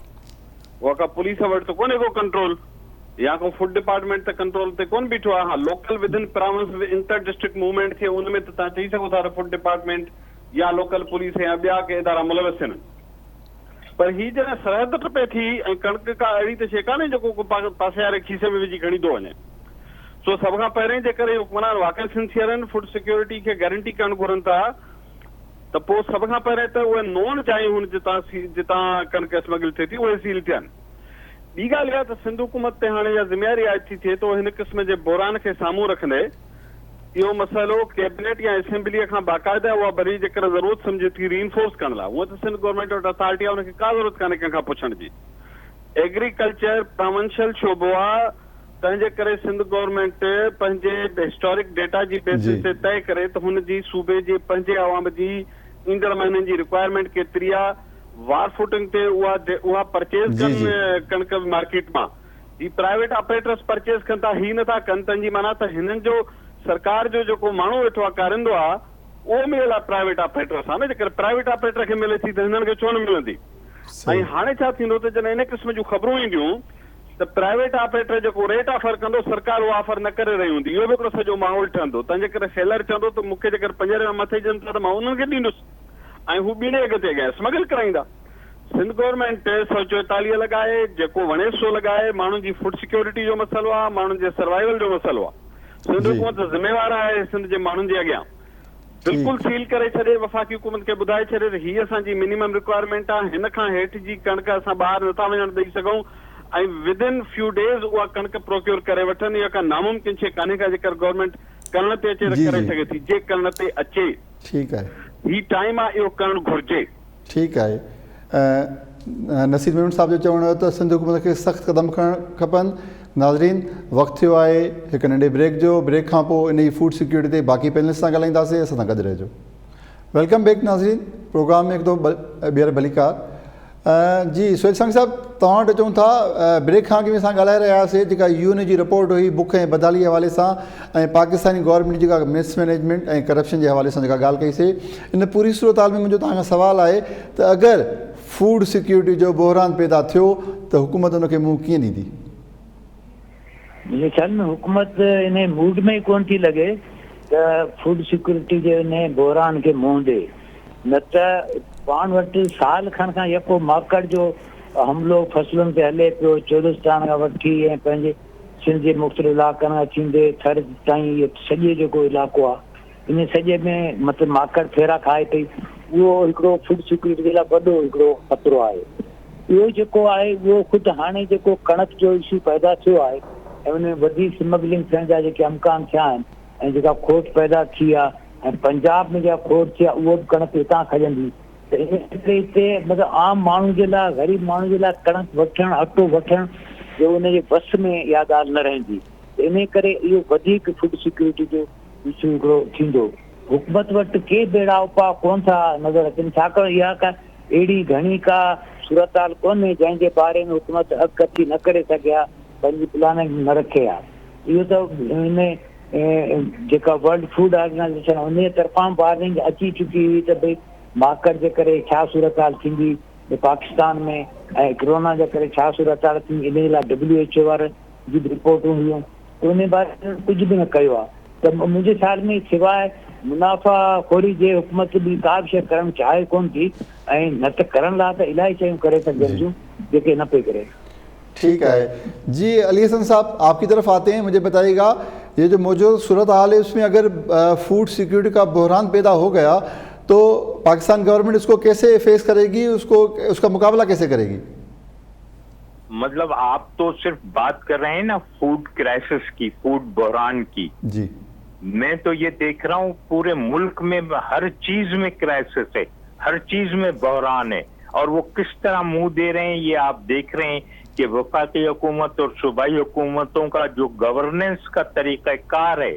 اها ڪا پوليس وٽ ته ڪونهي ڪو ڪنٽرول يا ڪو فوڊ ڊپارٽمينٽ ته ڪنٽرول تي ڪونه بيٺو آهي. ها local within province inter district movement ٿئي ان ۾ ته توهان چئي سگهو ٿا ته فوڊ ڊپارٽمينٽ يا لوڪل پوليس يا ٻيا ڪي ادارا ملوث آهن. پر هي جڏهن سرحد ٽپي ٿي ۽ ڪڻڪ ڪا اهڙي ته شيء ڪانهي جيڪو ڪو پاسي واري کيسي ۾ وجهي کڻي ٿو وڃي. سو سڀ کان پهرين جيڪر هي حڪمران واقعي سنسيئر آهن، فوڊ سيڪيورٽي کي گارنٽي ڪرڻ گهرن ٿا ته پوء سڀ کان پهرين ته اهي نون جايون هن جتان جتان ڪڻڪ اسمگل ٿئي ٿي اهي سيل ٿين. ٻي ڳالهه اها ته سنڌ حڪومت تي هاڻي اها ذميواري عائد ٿي ٿئي ته اهو هن قسم جي بحران کي سامهون رکندي اهو مسئلو ڪيبنيٽ يا اسيمبليء کان باقاعده اها ڀلي جيڪر ضرورت سمجهي ٿي ري انفورس ڪرڻ لاء هونء ته سنڌ گورنمينٽ وٽ اٿارٽي آهي ان کي ڪا ضرورت ڪانهي ڪنهن کان پڇڻ جي. ايگريڪلچر پراونشل شعبو آ تنهن جي ڪري سنڌ گورنمينٽ پنهنجي هسٽارڪ ڊيٽا جي بيسس تي طئي ڪري ته هن جي صوبي جي پنهنجي عوام جي ايندڙ مهينن جي رڪوائرمينٽ ڪيتري آ وار فوٽنگ تي اها اها پرچيز ڪن ڪڻڪ مارڪيٽ مان. هي پرائيويٽ آپريٽرس پرچيز ڪن ٿا هي نٿا ڪن تنهن جي معنيٰ ته هنن جو سرڪار جو جيڪو ماڻهو ويٺو آهي ڪارندو آهي اهو مليل آهي پرائيويٽ آپريٽر سان نه جيڪڏهن پرائيويٽ آپريٽر کي ملي ٿي ته هنن کي ڇو نه ملندي ۽ هاڻي ڇا ٿيندو ته جڏهن ان قسم جون خبرون اينديون ته پرائيويٽ آپريٽر جيڪو ريٽ آفر ڪندو سرڪار اهو آفر نه ڪري رهي هوندي اهو به هڪڙو سڄو ماحول ٺهندو تنهن جي ڪري سيلر چوندو ته مون کي جيڪر 5 رپيا مٿي ڏين ٿا ته مان انهن کي ڏيندس ۽ هو ٻيڻي اگهه تي اڳيان اسمگل ڪرائيندا. سنڌ گورنمينٽ 144 لڳائي، جيڪو وڻيس سو لڳائي، ماڻهن جي فوڊ سيڪيورٽي جو مسئلو آ، ماڻهن جي سروائيول جو مسئلو آ، سنڌ حڪومت ذميوار آهي سنڌ جي ماڻهن جي اڳيان، بلڪل سيل ڪري ڇڏي، وفاقي حڪومت کي ٻڌائي ڇڏي ته هي اسان جي منيمم رڪوائرمينٽ آ، هن کان هيٺ جي ڪڻڪ اسان ٻاهر نٿا وڃڻ ڏئي سگهون ۽ ود ان فيو ڊيز اها ڪڻڪ پروڪيور ڪري وٺن، اها ڪا ناممڪن شيء ڪانهي ڪا جيڪر گورنمينٽ ڪرڻ تي اچي ته ڪري سگهي ٿي، جي ڪرڻ تي اچي. ٺيڪ آهي. هي ٽائيم آ اهو ڪرڻ گهرجي. ٺيڪ آهي نصير ميمڻ صاحب جو چوڻ هيو ته سنڌ حڪومت کي سخت قدم کڻڻ کپن ناظرين وقت ٿيو آهي هڪ ننڍي بريڪ جو بريڪ کان پوء انهي فوڊ سيڪيورٽي تي باقي پينلسٽ سان ڳالهائينداسين اسان سان گڏ رهجو welcome back ناظرين پروگرام ۾ هڪ دفعو ٻيهر ڀليڪار جي سهيل سانگي صاحب توهان وٽ اچون ٿا بريڪ کان اڳ ۾ اسان ڳالهائي رهيا هئاسين جيڪا يو اين جي رپورٽ هئي بک ۽ بدحالي جي حوالي سان ۽ پاڪستاني گورنمينٽ جيڪا مس مئنيجمينٽ ۽ ڪرپشن جي حوالي سان جيڪا ڳالهه ڪئي سي ان پوري صورتحال ۾ منهنجو توهان کان سوال آهي ته اگر فوڊ سيڪيورٽي جو بحران پيدا ٿيو ته حڪومت ان کي منهن ڪيئن ڏيندي؟ منهنجي خيال ۾ حڪومت انهي موڊ ۾ ئي ڪونه ٿي لڳي ته فوڊ سيڪيورٽي جي انهي بحران کي منهن ڏي نه ته پاڻ وٽ سال کن کان يڪو ماڪڙ جو حملو فصلن تي هلي پيو چولستان کان وٺي ۽ پنهنجي سنڌ جي مختلف علائقن کان ٿيندي ٿر تائين اهو سڄي جيڪو علائقو آهي ان سڄي ۾ مطلب ماڪڙ ڦيرا کائي پئي اهو هڪڙو فوڊ سيڪيورٽي جي لاء وڏو هڪڙو خطرو آهي اهو جيڪو آهي اهو خود هاڻي جيڪو ڪڻڪ جو اشو پيدا ٿيو آهي ۽ ان ۾ وڌيڪ سمگلنگ ٿيڻ جا جيڪي امڪان ٿيا آهن ۽ جيڪا کوٽ پيدا ٿي آهي ۽ پنجاب ۾ جيڪا کوٽ ٿي آهي اهو به ڪڻڪ هتان کڄندي ته ان ڪري هتي مطلب عام ماڻهو جي لاء غريب ماڻهو جي لاء ڪڻڪ وٺڻ اٽو وٺڻ جو ان جي وس ۾ اها ڳالهه نه رهندي ته انهي ڪري اهو وڌيڪ فوڊ سيڪيورٽي جو اشو هڪڙو ٿيندو. حڪومت وٽ ڪي به اهڙا اپاء ڪونه ٿا نظر اچن، ڇاڪاڻ اها ڪا اهڙي گهڻي ڪا صورتحال ڪونهي جنهن جي باري ۾ حڪومت اڳڪٿي نه ڪري سگهي ها، پنهنجي پلاننگ نه رکي ها. اهو ته ان جيڪا ورلڊ فوڊ آرگنائيزيشن آهي انهيء طرفان به وارننگ اچي چڪي هئي ته ڀئي ماڪڙ جي ڪري ڇا صورتحال ٿيندي. ته پاڪستان ۾ ۽ ڪرونا جي ڪري ڇا صورتحال ٿي انهي لاء ڊبليو ايڇ او وارن جون به رپورٽون هيون ته انهي باري ۾ انهن ڪجهه به نه ڪيو آهي ته منهنجي خيال ۾ سواء منافع خوري جي حڪومت ٻي ڪا به شيء ڪرڻ چاهي ڪونه ٿي ۽ نه ته ڪرڻ لاء ته الاهي شيون ڪري سگهجن ٿيون جيڪي نه پئي ڪري. ٺيڪ آهي جي علي حسن صاحب آپ ڪي طرف آتي هين مجهي بتائي گا يه جو موجوده صورت حال هي اس مين اگر فوڊ سيڪيورٽي ڪا بحران پيدا هو گيا تو پاڪستان گورنمينٽ اس ڪو ڪيسي فيس ڪري گي اس ڪو اس ڪا مقابله ڪيسي ڪري گي. مطلب آپ تو صرف بات ڪر رهي هين نا فوڊ ڪرائسس ڪي فوڊ بحران ڪي جي. مين تو يه ديک رها هون پوري ملڪ مين هر چيز مين ڪرائسس هي هر چيز مين بحران هي اور وو ڪس طرح منه the رهي هين يه آپ ديک رهي هين ڪي وفاقي حڪومت اور صوبائي حڪومتون ڪا جو گورننس ڪا طريقه ڪار هي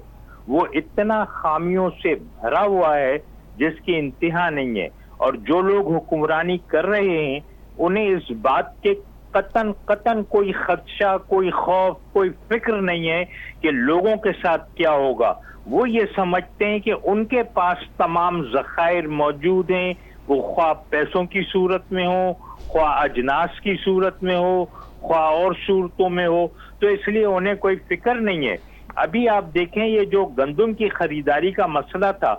وو اتنا خاميون سي ڀرا هوا هي جس ڪي انتها نهين هي اور جو لوگ حڪمراني ڪر رهي هين انهين اس بات ڪي قطعاً قطعاً ڪوئي خدشه ڪوئي خوف ڪوئي فڪر نهين هي ڪي لوگون ڪي ساٿ ڪيا هوگا وو يه سمجهتي هين ڪي ان ڪي پاس تمام ذخائر موجود هين وو خواه پيسون ڪي صورت مين هو خواه اجناس ڪي صورت مين هو خواه اور صورتون مين هو تو اس ليي انهين ڪوئي فڪر نهين هي ابهي آپ ديکين يه جو گندم ڪي خريداري ڪا مسئله ٿا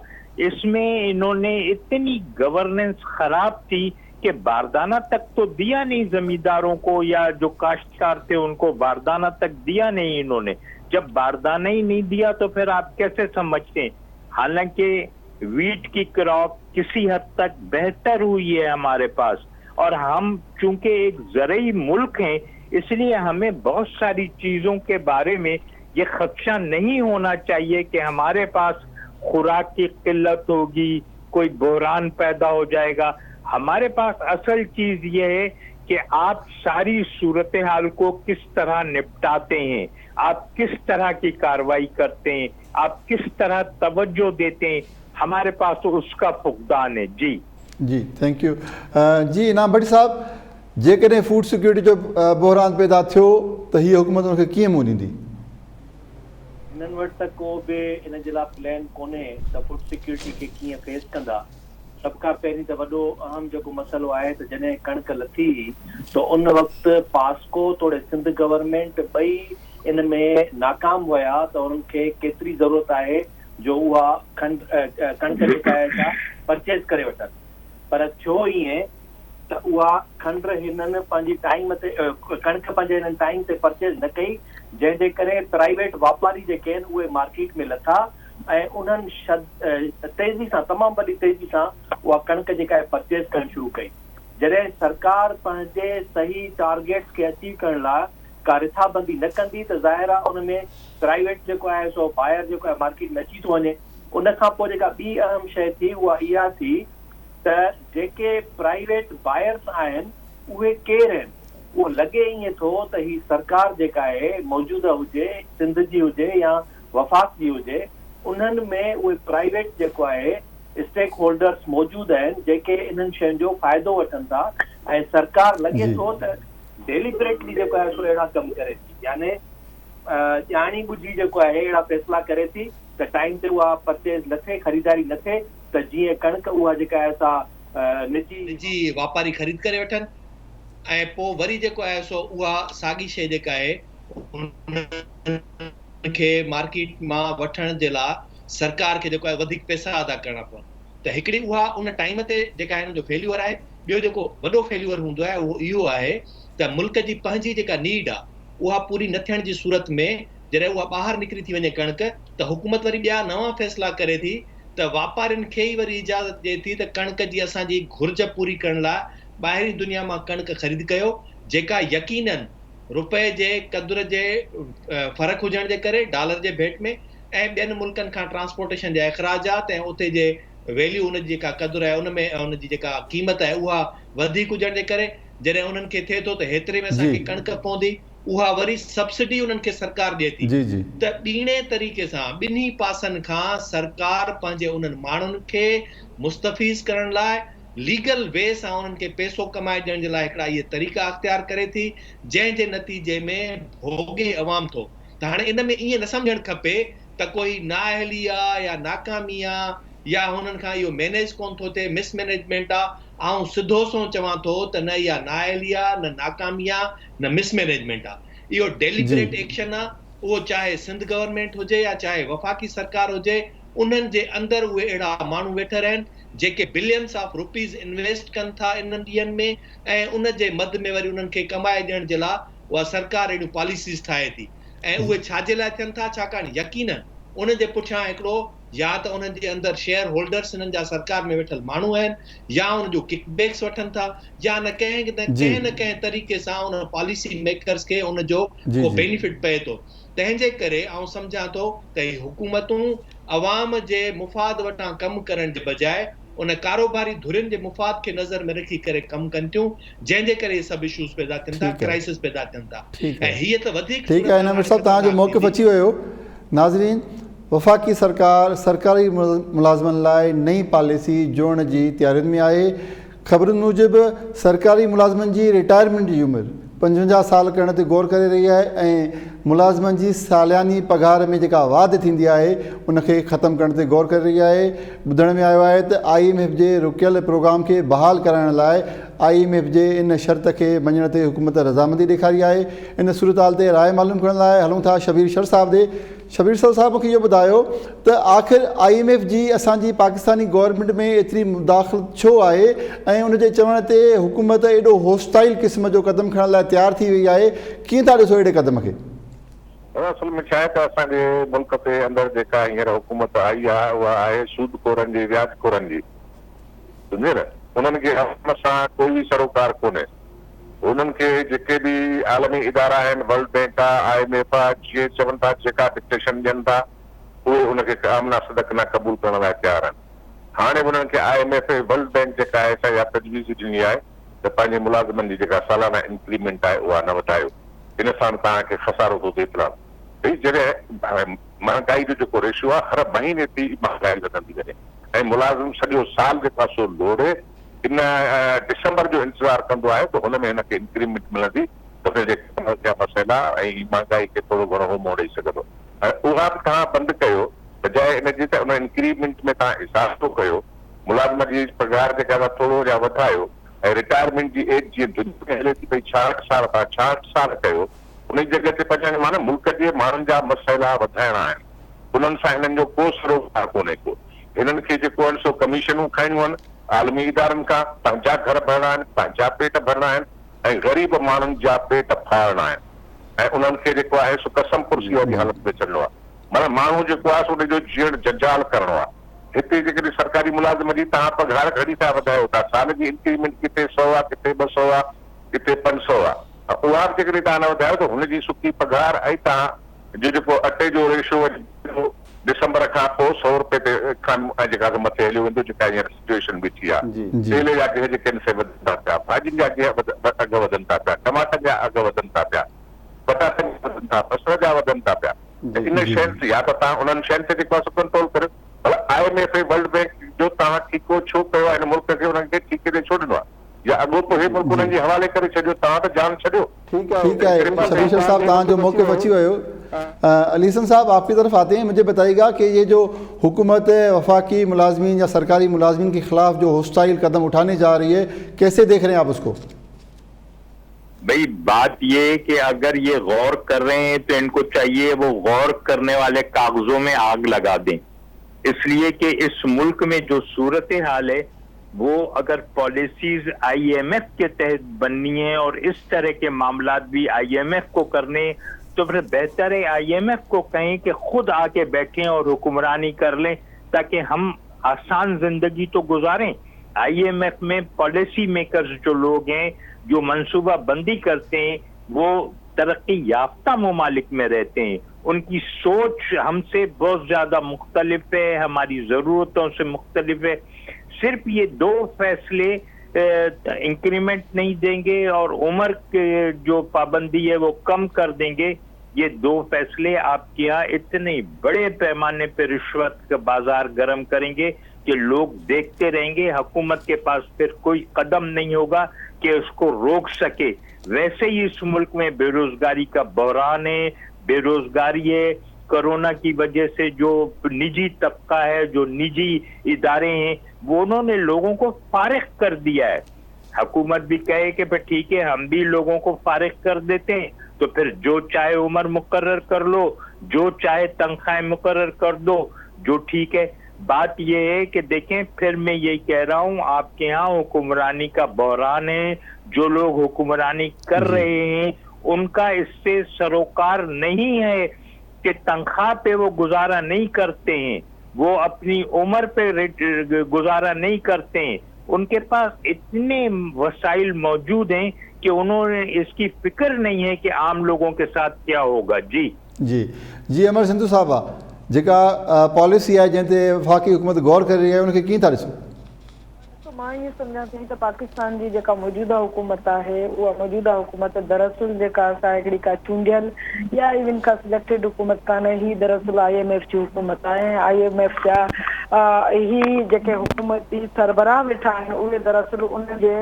اس مين انهون ني اتني گورننس خراب ٿي ڪي باردانه تڪ تو ديا نهين زميندارون ڪو يا جو ڪاشتڪار ٿي ان ڪو باردانه تڪ ديا نهين انهون ني جب باردانه هي نهين ديا تو ڦر آپ ڪيسي سمجهتي هين حالانڪه ويٽ ڪي ڪراپ ڪسي حد تڪ بهتر هئي هي هماري پاس اور هم چونڪه ايڪ زرعي ملڪ هين اس ليي همين بهت ساري چيزون ڪي باري مين يه خدشه نهين هونا چاهيي ڪي هماري پاس خوراڪ ڪي قلت هوگي ڪوئي بحران پيدا هو جائيگا هماري پاس اصل چيز يه هي ڪي آپ ساري صورتحال ڪو ڪس طرح نپٽاتي هين آپ ڪس طرح ڪي ڪاروائي ڪرتي هين آپ ڪس طرح توجه ديتي هين هماري پاس اس ڪا فقدان هي جي. جي thank you جي انعام ڀٽي صاحب جيڪڏهن فوڊ سيڪيورٽي جو بحران پيدا ٿيو ته هيء حڪومت ان کي ڪيئن منهن ڏيندي؟ هنن وٽ ته ڪو به ان جي لاء پلان ڪونهي ته فوڊ سيڪيورٽي کي ڪيئن فيس ڪندا. سڀ کان پهرين ته وڏو اهم جيڪو مسئلو آهي ته جڏهن ڪڻڪ لٿي هئي ته ان وقت پاسڪو توڙي سنڌ گورنمينٽ ٻئي ان ۾ ناڪام ويا ته انهن کي ڪيتري ضرورت آهي جو اها کنڊ ڪڻڪ جيڪا آهي سا پرچيز ڪري وٺن پر ٿيو ائين ته اها کنڊ هنن پنهنجي ٽائيم تي ڪڻڪ پنهنجي هنن ٽائيم تي پرچيز نه ڪئي جنهن جي ڪري پرائيويٽ واپاري جيڪي آهن اهي مارڪيٽ ۾ لٿا ۽ انهن شد تيزي سان تمام وڏي تيزي سان اها ڪڻڪ جيڪا آهي پرچيز ڪرڻ شروع ڪئي جڏهن سرڪار پنهنجي صحيح ٽارگيٽس کي اچيو ڪرڻ لاء ڪا رٿابندي نه ڪندي ته ظاهر آهي ان ۾ پرائيويٽ جيڪو آهي سو بائر جيڪو آهي مارڪيٽ ۾ اچي ٿو وڃي ان کان پوء جيڪا ٻي اهم شيء ٿي اها اها ٿي ته جيڪي پرائيويٽ بائرس آهن اهي ڪير آهن اهو لڳي ائين ٿو ته هي سرڪار جيڪا آهي موجوده هجي سنڌ جي هجي يا وفاق جي هجي انهن ۾ اهي پرائيويٽ جيڪو آهي اسٽيڪ هولڊرس موجود آهن جيڪي انهن شين جو فائدو وٺن ٿا ۽ سرڪار لڳي ٿو ته ڊيليبريٽلي جيڪو آهي سو اهڙا ڪم ڪري ٿي يعني ڄاڻي ٻجهي جيڪو آهي اهڙا فيصلا ڪري ٿي ته ٽائيم تي اها پرچيز نه ٿئي خريداري نه ٿئي ته جيئن ڪڻڪ اها جيڪا آهي سا نجي. نجي واپاري خريد ڪري وٺن ۽ پوء وري جيڪو آهي سو اها ساڳي شيء جيڪا آهي انهن کي مارڪيٽ مان وٺڻ جي لاء سرڪار کي جيڪو آهي وڌيڪ پئسا ادا ڪرڻا پون ته هڪڙي اها ان ٽائيم تي جيڪا آهي ان جو فيليور آهي ٻيو جيڪو وڏو فيليور هوندو آهي اهو اهو آهي ته ملڪ جي پنهنجي جيڪا نيڊ آهي اها پوري نه ٿيڻ جي صورت ۾ جڏهن اها ٻاهر نڪري ٿي وڃي ڪڻڪ ته حڪومت وري ٻيا نوان فيصلا ڪري ٿي ته واپارين کي ئي وري اجازت ڏئي ٿي ته ڪڻڪ جي اسان جي گهرج پوري ڪرڻ لاء ٻاهرين دنيا مان ڪڻڪ خريد ڪيو جيڪا يقينن رپئي جي قدر جي فرق هجڻ جي ڪري ڊالر جي ڀيٽ ۾ ۽ ٻين ملڪن کان ٽرانسپورٽيشن جا اخراجات ۽ اتي جي ويليو ان جي جيڪا قدر آهي ان ۾ ان جي جيڪا قيمت آهي اها وڌيڪ هجڻ جي ڪري جڏهن انهن کي ٿئي ٿو ته هيتري ۾ اسان کي ڪڻڪ پوندي اها وري سبسڊي انهن کي سرڪار ڏئي ٿي ته ٻيڻي طريقي سان ٻنهي پاسن کان سرڪار پنهنجي انهن ماڻهن کي مستفيض ڪرڻ لاء ليگل وي سان انهن کي پئسو ڪمائي ڏيڻ جي لاء هڪڙا اهي طريقا اختيار ڪري ٿي جنهن جي نتيجي ۾ ڀوڳي عوام ٿو ته هاڻي ان ۾ ائين نه سمجهڻ کپي ته ڪوئي نااهلي آ يا ناڪامي آ يا هنن کان اهو مينيج ڪونه ٿو ٿئي، مس مينيجمينٽ آ، آئون سڌو سنئون چوان ٿو ته نه اها نااهلي آ، نه ناڪامي آ، نه مس مينيجمينٽ آ، اهو ڊيليبريٽ ايڪشن آ، اهو چاهي سنڌ گورنمينٽ هجي يا چاهي وفاقي سرڪار هجي، انهن جي اندر اهي اهڙا ماڻهو ويٺل آهن، جيڪي بلينس آف روپيز انويسٽ ڪن ٿا انهن ڏينهن ۾ ۽ ان جي مد ۾ وري انهن کي ڪمائي ڏيڻ جي لا اها سرڪار اهڙيون پاليسيز ٺاهي ٿي ۽ اهي ڇا جي لاء ٿين ٿا ڇاڪاڻ يقينن انهن جي پٺيان هڪڙو يا ته انهن جي اندر شيئر هولڊرس انهن جا سرڪار ۾ ويٺل ماڻهو آهن يا ان جو ڪڪ بيڪس وٺن ٿا يا نه ڪنهن نه ڪنهن نه ڪنهن طريقي سان ان پاليسي ميڪرز کي ان جو ڪو بينيفٽ پئي ٿو تنهن جي ڪري آئون سمجهان ٿو ته هي حڪومتون عوام جي مفاد وٽان ڪم ڪرڻ جي بجاء ان ڪاروباري ڌرين جي مفاد کي نظر ۾ رکي ڪري ڪم ڪن ٿيون جنهن جي ڪري اهي سڀ اشوز پيدا ٿين ٿا ڪرائسز پيدا ٿين ٿا ۽ هيء ته وڌيڪ ٺيڪ آهي صورتحال انور هاڻي صاحب توهان جو خطرناڪ موقف ٿيندي. اچي ويو ناظرين وفاقي سرڪار سرڪاري ملازمن لاء نئين پاليسي جوڙڻ جي تيارين ۾ آهي خبرن موجب سرڪاري ملازمن جي رٽائرمينٽ جي عمر 55 سال ڪرڻ تي غور ڪري رهي آهي ۽ ملازمن جي سالياني پگهار ۾ جيڪا واڌ ٿيندي آهي ان کي ختم ڪرڻ تي غور ڪري رهي آهي ٻڌڻ ۾ آيو آهي ته I M F جي رڪيل پروگرام کي بحال ڪرائڻ لاء I M F جي ان شرط کي مڃڻ تي حڪومت رضامندي ڏيکاري آهي ان صورتحال تي راء معلوم ڪرڻ لاء هلون ٿا شبير شر صاحب ڏي شبير سر صاحب مونکي اهو ٻڌايو ته آخر I M F جي اسان جي پاڪستاني گورنمينٽ ۾ ايتري مداخلت ڇو آهي ۽ ان جي چوڻ تي حڪومت ايڏو هوسٽائل قسم جو قدم کڻڻ لاء تيار ٿي وئي آهي ڪيئن ٿا ڏسو اهڙي قدم کي؟ اصل ۾ ڇا آهي ته اسان جي ملڪ تي اندر جيڪا هينئر حڪومت آئي آهي اها آهي سود خورن جي وياج خورن جي سمجهيو نه انهن کي عوام سان ڪوئي سروڪار ڪونهي. انهن کي جيڪي به عالمي ادارا آهن، ورلڊ بينڪ آ، I M F آ، جيئن چون ٿا، جيڪا ڊڪٽيشن ڏين ٿا، اهي ان کي آمنا صدقنا قبول ڪرڻ لاء تيار آهن. هاڻي به انهن کي I M F ۽ world bank جيڪا آهي سا اها تجويز ڏني آهي ته پنهنجي ملازمن جي جيڪا سالانه انڪريمينٽ آهي اها نه وڌايو، ان سان توهان کي خسارو ٿو ٿئي فلان. ڀئي جڏهن مهانگائي جو جيڪو ريشو آهي هر مهيني ٿي مهانگائي وڌندي وڃي ۽ ملازم سڄو سال جيڪو آهي سو لوڙي ان ڊسمبر جو انتظار ڪندو آهي ته هن ۾ هن کي انڪريمينٽ ملندي ته هن جي ڪم جا مسئلا ۽ مهانگائي کي ٿورو گهڻو هو منهن ڏئي سگهندو ۽ اها به توهان بند ڪيو بجاء ان جي ته ان انڪريمينٽ ۾ توهان اضافو ڪيو ملازم جي پگهار جيڪا سا ٿورو اڃا وڌايو ۽ رٽائرمينٽ جي ايج جيئن دنيا ۾ هلي ٿي پئي 66 سال توهان 66 سال ڪيو ان جي جڳهه تي پنهنجا معنيٰ ملڪ جي ماڻهن جا مسئلا وڌائڻا آهن انهن سان هنن جو ڪو سروڪار ڪونهي ڪو هنن کي جيڪو آهن سو ڪميشنون کائڻيون آهن عالمي ادارن کان پنهنجا گهر ڀرڻا آهن، پنهنجا پيٽ ڀرڻا آهن ۽ غريب ماڻهن جا پيٽ ڦاڙڻا آهن ۽ انهن کي جيڪو آهي سو قسم پرسي واري حالت ۾ ڇڏڻو آهي. معنيٰ ماڻهو جيڪو آهي سو ان جو جيئڻ جنجال ڪرڻو آهي. هتي جيڪڏهن سرڪاري ملازم جي توهان پگهار گهڻي ٿا وڌايو ٿا، سال جي انڪريمينٽ ڪٿي سئو آهي، ڪٿي ٻه سئو آهي، ڪٿي پنج سئو آهي ۽ اها به جيڪڏهن توهان نه وڌايو ته هن جي سڪي پگهار ۽ توهان جو جيڪو اٽي جو ريشو وري ڊسمبر کان پوء سئو رپئي تي کان جيڪا سو مٿي هليو ويندو جيڪا هينئر سچوئيشن بيٺي آ تيل جا اگهه جيڪي آهن سي وڌن ٿا پيا ڀاڄين جا اگهه وڌن ٿا پيا ٽماٽن جا اگهه وڌن ٿا پيا پٽاٽن جا وڌن ٿا بصر جا وڌن ٿا پيا ته ان شين تي يا ته توهان انهن شين تي جيڪو آ سو ڪنٽرول ڪريو ڀلا I M F ۽ world bank جو توهان ٺيڪو ڇو ڪيو آ هن ملڪ کي انهن کي ٺيڪي تي ڇو ڏنو آ يا اڳو پوء هي ملڪ انهن جي حوالي ڪري ڇڏيو توهان ته جان ڇڏيو. ٺيڪ آهي شبير شر صاحب توهان جو موقف اچي ويو علي حسن صاحب آپ ڪي طرف آتي هين مجهي بتائي گا ڪي يي جو حڪومت وفاقي ملازمين يا سرڪاري ملازمين ڪي خلاف جو هوسٽائل قدم اٺاني جا رهي هي ڪيسي ديک رهي هين آپ اس ڪو. بھئي بات يي هي ڪي اگر يي غور ڪر رهي هين تو ان ڪو چاهيي وو غور ڪرني والي ڪاغذون مين آگ لگا دين اس ليي ڪي اس ملڪ مين جو صورت حال هي वो अगर पॉलिसीज आईएमएफ के तहत बननी है और इस तरह के मामलात भी आईएमएफ को करने तो फिर बेहतर है आईएमएफ को कहें कि खुद आके बैठें और हुक्मरानी कर लें ताकि हम आसान जिंदगी तो गुजारें। आईएमएफ में पॉलिसी मेकर्स जो लोग हैं, जो मंसूबा बंदी करते हैं, वो तरक्की याफ्ता ममालिक में रहते हैं। उनकी सोच हमसे बहुत ज्यादा मुख्तलिफ है, हमारी ज़रूरतों से मुख्तलिफ है। सिर्फ ये दो फैसले इंक्रीमेंट नहीं देंगे और उम्र के जो पाबंदी है वो कम कर देंगे, ये दो फैसले आपके यहाँ इतने बड़े पैमाने पे रिश्वत का बाजार गर्म करेंगे कि लोग देखते रहेंगे। हुकूमत के पास फिर कोई कदम नहीं होगा कि उसको रोक सके। वैसे ही इस मुल्क में बेरोजगारी का बहरान है, बेरोजगारी है, कोरोना की वजह से जो निजी तबका है, जो निजी इदारे हैं, वो उन्होंने लोगों को फारिग कर दिया है। हुकूमत भी कहे कि भाई ठीक है, हम भी लोगों को फारिग कर देते हैं, तो फिर जो चाहे उम्र मुकर्रर कर लो, जो चाहे तनख्वाहें मुकर्रर कर दो, जो ठीक है। बात यह है कि देखें, फिर मैं यही कह रहा हूँ, आपके यहाँ हुक्मरानी का बहरान है। जो लोग हुक्मरानी कर रहे हैं उनका इससे सरोकार नहीं है कि तनख्वाह पे वो गुजारा नहीं करते हैं, वो अपनी उम्र पे गुजारा नहीं करते हैं। उनके पास इतने वसाइल मौजूद हैं कि उन्होंने इसकी फिक्र नहीं है कि आम लोगों के साथ क्या होगा। जी जी जी अमर सिंधु साहब, जेका पॉलिसी आहे जंहिं ते वफ़ाक़ी हुकूमत गौर करे रही आहे, उनखे कीअं था ॾिसो? मां ईअं सम्झां थी त पाकिस्तान जी जेका मौजूदा हुकूमत आहे, उहा मौजूदा हुकूमत दरअसल जेका असां हिकिड़ी का चूंडियल या इवन का सिलेक्टेड हुकूमत कान्हे, ही दरअसल I am F जी हुकूमत आहे। I am F जा ही जेके हुकूमती सरबराह वेठा आहिनि, उहे दरअसल उन जे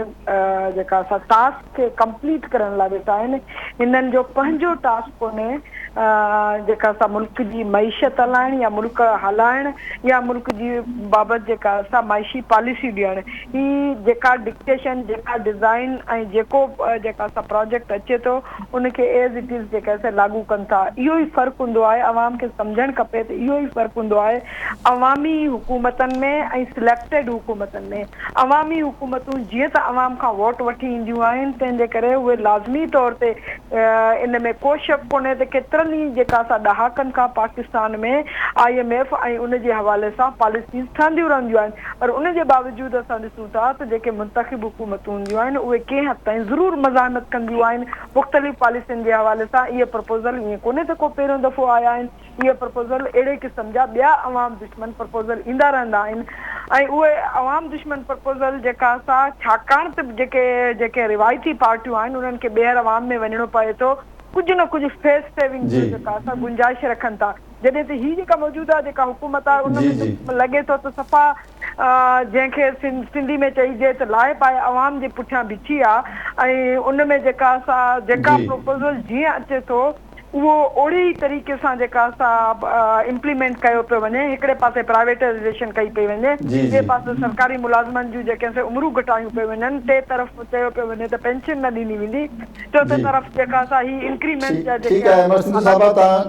जेका असां टास्क खे कंप्लीट करण लाइ वेठा आहिनि। हिननि जो पंहिंजो टास्क कोन्हे जेका असां मुल्क जी मईशत हलाइण या मुल्क हलाइण या मुल्क जी बाबति जेका असां माइशी पॉलिसी ॾियणु। ही जेका डिक्टेशन, जेका डिज़ाइन ऐं जेको जेका असां प्रोजेक्ट अचे थो, उनखे एज़ it is जेका असां लागू कनि था। इहो ई फ़र्क़ु हूंदो आहे, अवाम खे सम्झणु खपे त इहो ई फ़र्क़ु हूंदो आहे अवामी हुकूमतनि में ऐं सिलेक्टेड हुकूमतनि में। अवामी हुकूमतूं जीअं त अवाम खां वोट वठी ईंदियूं आहिनि, तंहिंजे करे उहे लाज़मी तौर ते इन में को शक कोन्हे त केतिरनि ई जेका असां ॾहाकनि खां पाकिस्तान में I am F ऐं उन जे हवाले सां पॉलिसीज़ ठहंदियूं रहंदियूं आहिनि, पर उन जे बावजूद असां ॾिसूं था त जेके मुंतख़िब हुकूमतूं हूंदियूं आहिनि, उहे कंहिं हद ताईं ज़रूरु मज़ाहमत कंदियूं आहिनि मुख़्तलिफ़ पॉलिसियुनि जे हवाले सां। इहे प्रपोज़ल ईअं कोन्हे त को पहिरियों दफ़ो आया आहिनि, इहे प्रपोज़ल अहिड़े क़िस्म जा ॿिया अवाम दुश्मन प्रपोज़ल ईंदा रहंदा आहिनि ऐं उहे अवाम दुश्मन प्रपोज़ल जेका असां छाकाणि त जेके जेके रिवायती पार्टियूं आहिनि, उन्हनि खे ॿीहर अवाम में वञिणो पवे थो, कुझु न कुझु फेस सेविंग जो जेका असां गुंजाइश रखनि था। जॾहिं त ही जेका मौजूदा जेका हुकूमत आहे, उन में लॻे थो त सफ़ा जंहिंखे सिंधी में चइजे त लाए पाए अवाम जे पुठियां बीठी आहे ऐं उन में जेका असां जेका प्रपोज़ल जीअं अचे थो, उहो ओड़े ई तरीक़े सां जेका असां इम्प्लीमेंट कयो पियो वञे। हिकिड़े पासे प्राइवेटाइज़ेशन कई पई वञे, ॿिए पासे सरकारी मुलाज़िमनि जूं जेके उमिरूं घटायूं पई वञनि, टे तरफ़ चयो पियो वञे त पेंशन न ॾिनी वेंदी, चोथे तरफ़ जेका असां ही इंक्रीमेंट जा। ठीकु आहे अमर सिंधु साहब,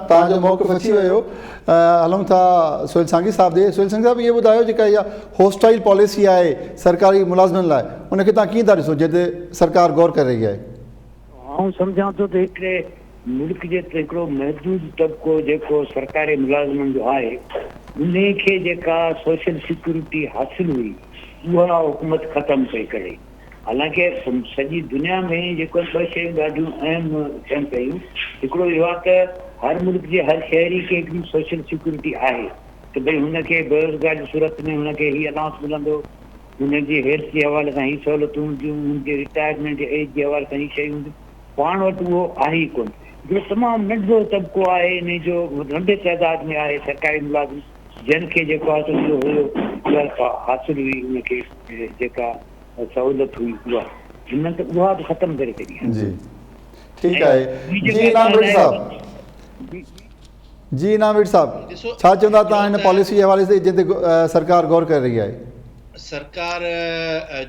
तव्हांजो मौक़िफ़ अची वियो। हलूं था सोहेल सांगी साहब ॾे। सोहेल सांगी साहब, इहो ॿुधायो, जेका इहा हॉस्टाइल पॉलिसी आहे सरकारी मुलाज़िमनि लाइ, उनखे तव्हां कीअं था ॾिसो जंहिं ते सरकार गौर करे रही आहे? आउं सम्झां थो त हिकिड़े मुल्क जे हिकिड़ो महदूद तबिको जेको सरकारी मुलाज़िमनि जो आहे, उन खे जेका सोशल सिक्योरिटी हासिल हुई, उहा हुकूमत ख़तमु पई करे। हालांकि सॼी दुनिया में जेको ॿ शयूं ॾाढियूं अहम थियनि पयूं, हिकिड़ो इहो आहे त हर मुल्क जे हर शहरी खे हिकिड़ी सोशल सिक्योरिटी आहे त भई हुनखे बेरोज़गार जी सूरत में हुनखे हीअ अलाउंस मिलंदो, हुनजी हेल्थ जे हवाले सां हीअ सहूलियतूं हूंदियूं, हुनजे रिटायरमेंट जे एज जे हवाले सां हीअ शयूं हूंदियूं। पाण वटि उहो आहे ई कोन। हिकिड़ो तमामु नंढो तबिको आहे इन जो, नंढे तादाद में आहे सरकारी मुलाज़िम, जंहिं खे जेको आहे इहो हुयो, उहा हासिल हुई, उनखे जेका सहूलियत हुई उहा हिननि त उहा बि ख़तमु करे छॾी आहे। जी ठीकु आहे। जी इनाम साहब, जी इनाम साहब, छा चवंदा तव्हां हिन पॉलिसी जे हवाले से जंहिं ते सरकार गौर करे रही आहे? सरकार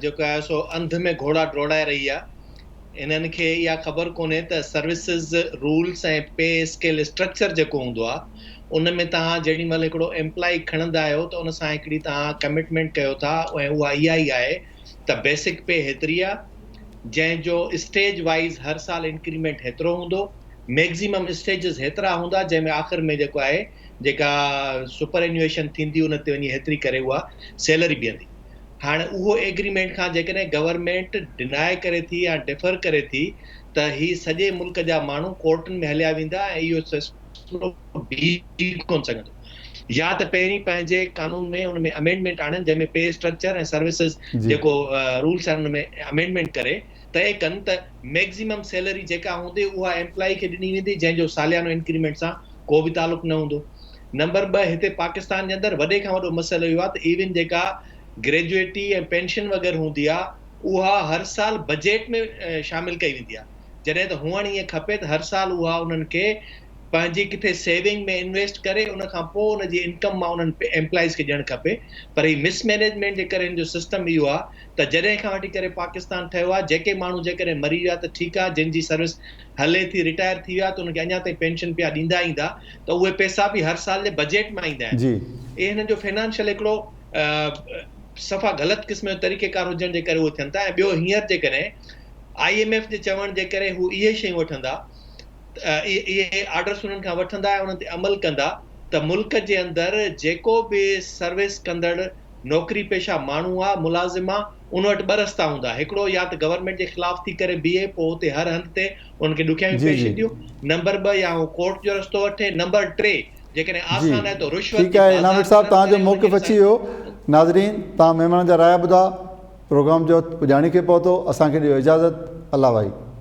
जेको आहे सो अंध में घोड़ा ड्रोड़ाए रही आहे। इन्हनि खे इहा ख़बर कोन्हे त सर्विसिस रूल्स ऐं पे स्केल स्ट्रक्चर जेको हूंदो आहे, उन में तव्हां जेॾी महिल हिकिड़ो एम्प्लॉय खणंदा आहियो त उन सां हिकिड़ी तव्हां कमिटमेंट कयो था ऐं उहा इहा ई आहे त बेसिक पे हेतिरी आहे, जंहिंजो स्टेज वाइज़ हर साल इंक्रीमेंट हेतिरो हूंदो, मैक्सिमम स्टेजिस हेतिरा हूंदा, जंहिंमें आख़िर में जेको आहे जेका सुपर एन्युएशन थींदी, उन ते वञी हेतिरी करे उहा सैलरी बीहंदी। हाणे उहो एग्रीमेंट खां जेकॾहिं गवर्नमेंट डिनाए करे थी या डिफर करे थी त ही सॼे मुल्क जा माण्हू कोर्टुनि में हलिया वेंदा ऐं इहो फैसिलो बीह कोन सघंदो। या त पहिरीं पंहिंजे कानून में उन में अमेंडमेंट आणनि, जंहिंमें पे स्ट्रक्चर ऐं सर्विसिस जेको रूल्स आहिनि उन में अमेंडमेंट करे तय कनि त मैक्सिमम सैलरी जेका हूंदी उहा एम्प्लॉय खे ॾिनी वेंदी, जंहिंजो सालियानो इंक्रीमेंट सां को बि तालुक न हूंदो। नंबर 2, हिते पाकिस्तान जे अंदरि वॾे खां वॾो मसइलो इहो आहे त इवन जेका ग्रेजुएटी ऐं पेंशन वग़ैरह हूंदी आहे, उहा हर साल बजट में शामिल कई वेंदी आहे, जॾहिं त हुअणु ईअं खपे त हर साल उहा उन्हनि खे پنهنجي ڪٿي سيونگ ۾ انويسٽ ڪري ان کان پوء ان جي انڪم مان انهن ايمپلائيز کي ڏيڻ کپي پر هي مس مينيجمينٽ جي ڪري هن جو سسٽم اهو آهي ته جڏهن کان وٺي ڪري پاڪستان ٺهيو آهي جيڪي ماڻهو جيڪڏهن مري ويا ته ٺيڪ آهي جن جي سروس هلي ٿي رٽائر ٿي ويا ته انهن کي اڃا تائين پينشن پيا ڏيندا ايندا ته اهي پئسا به هر سال جي بجيٽ مان ايندا آهن اهي هنن جو فنانشل هڪڙو صفا غلط قسم جو طريقيڪار هجڻ جي ڪري اهي ٿين ٿا ۽ ٻيو هينئر جيڪڏهن I M F جي چوڻ جي ڪري هو اهي شيون وٺندا اهي آرڊرس انهن کان وٺندا ۽ انهن تي عمل ڪندا ته ملڪ جي اندر جيڪو به سروس ڪندڙ نوڪري پيشه ماڻهو آ ملازم آ ان وٽ ٻه رستا هوندا هڪڙو يا ته گورنمينٽ جي خلاف ٿي ڪري بيهي پوء اتي هر هنڌ تي انهن کي ڏکيائيون جي پيش جي. اينديون نمبر ٻه يا هو ڪورٽ جو رستو وٺي نمبر ٽي جيڪڏهن جي آسان آهي ته رشوت ٺيڪ جي آهي انعام بازار صاحب گرم توهان جو ڪري انهن کي موقف اچي ويو ناظرين توهان مهمانن جا رايا ٻڌا پروگرام جو وقت پڄاڻي کي پهتو اسان کي ڏيو اجازت الله وائي.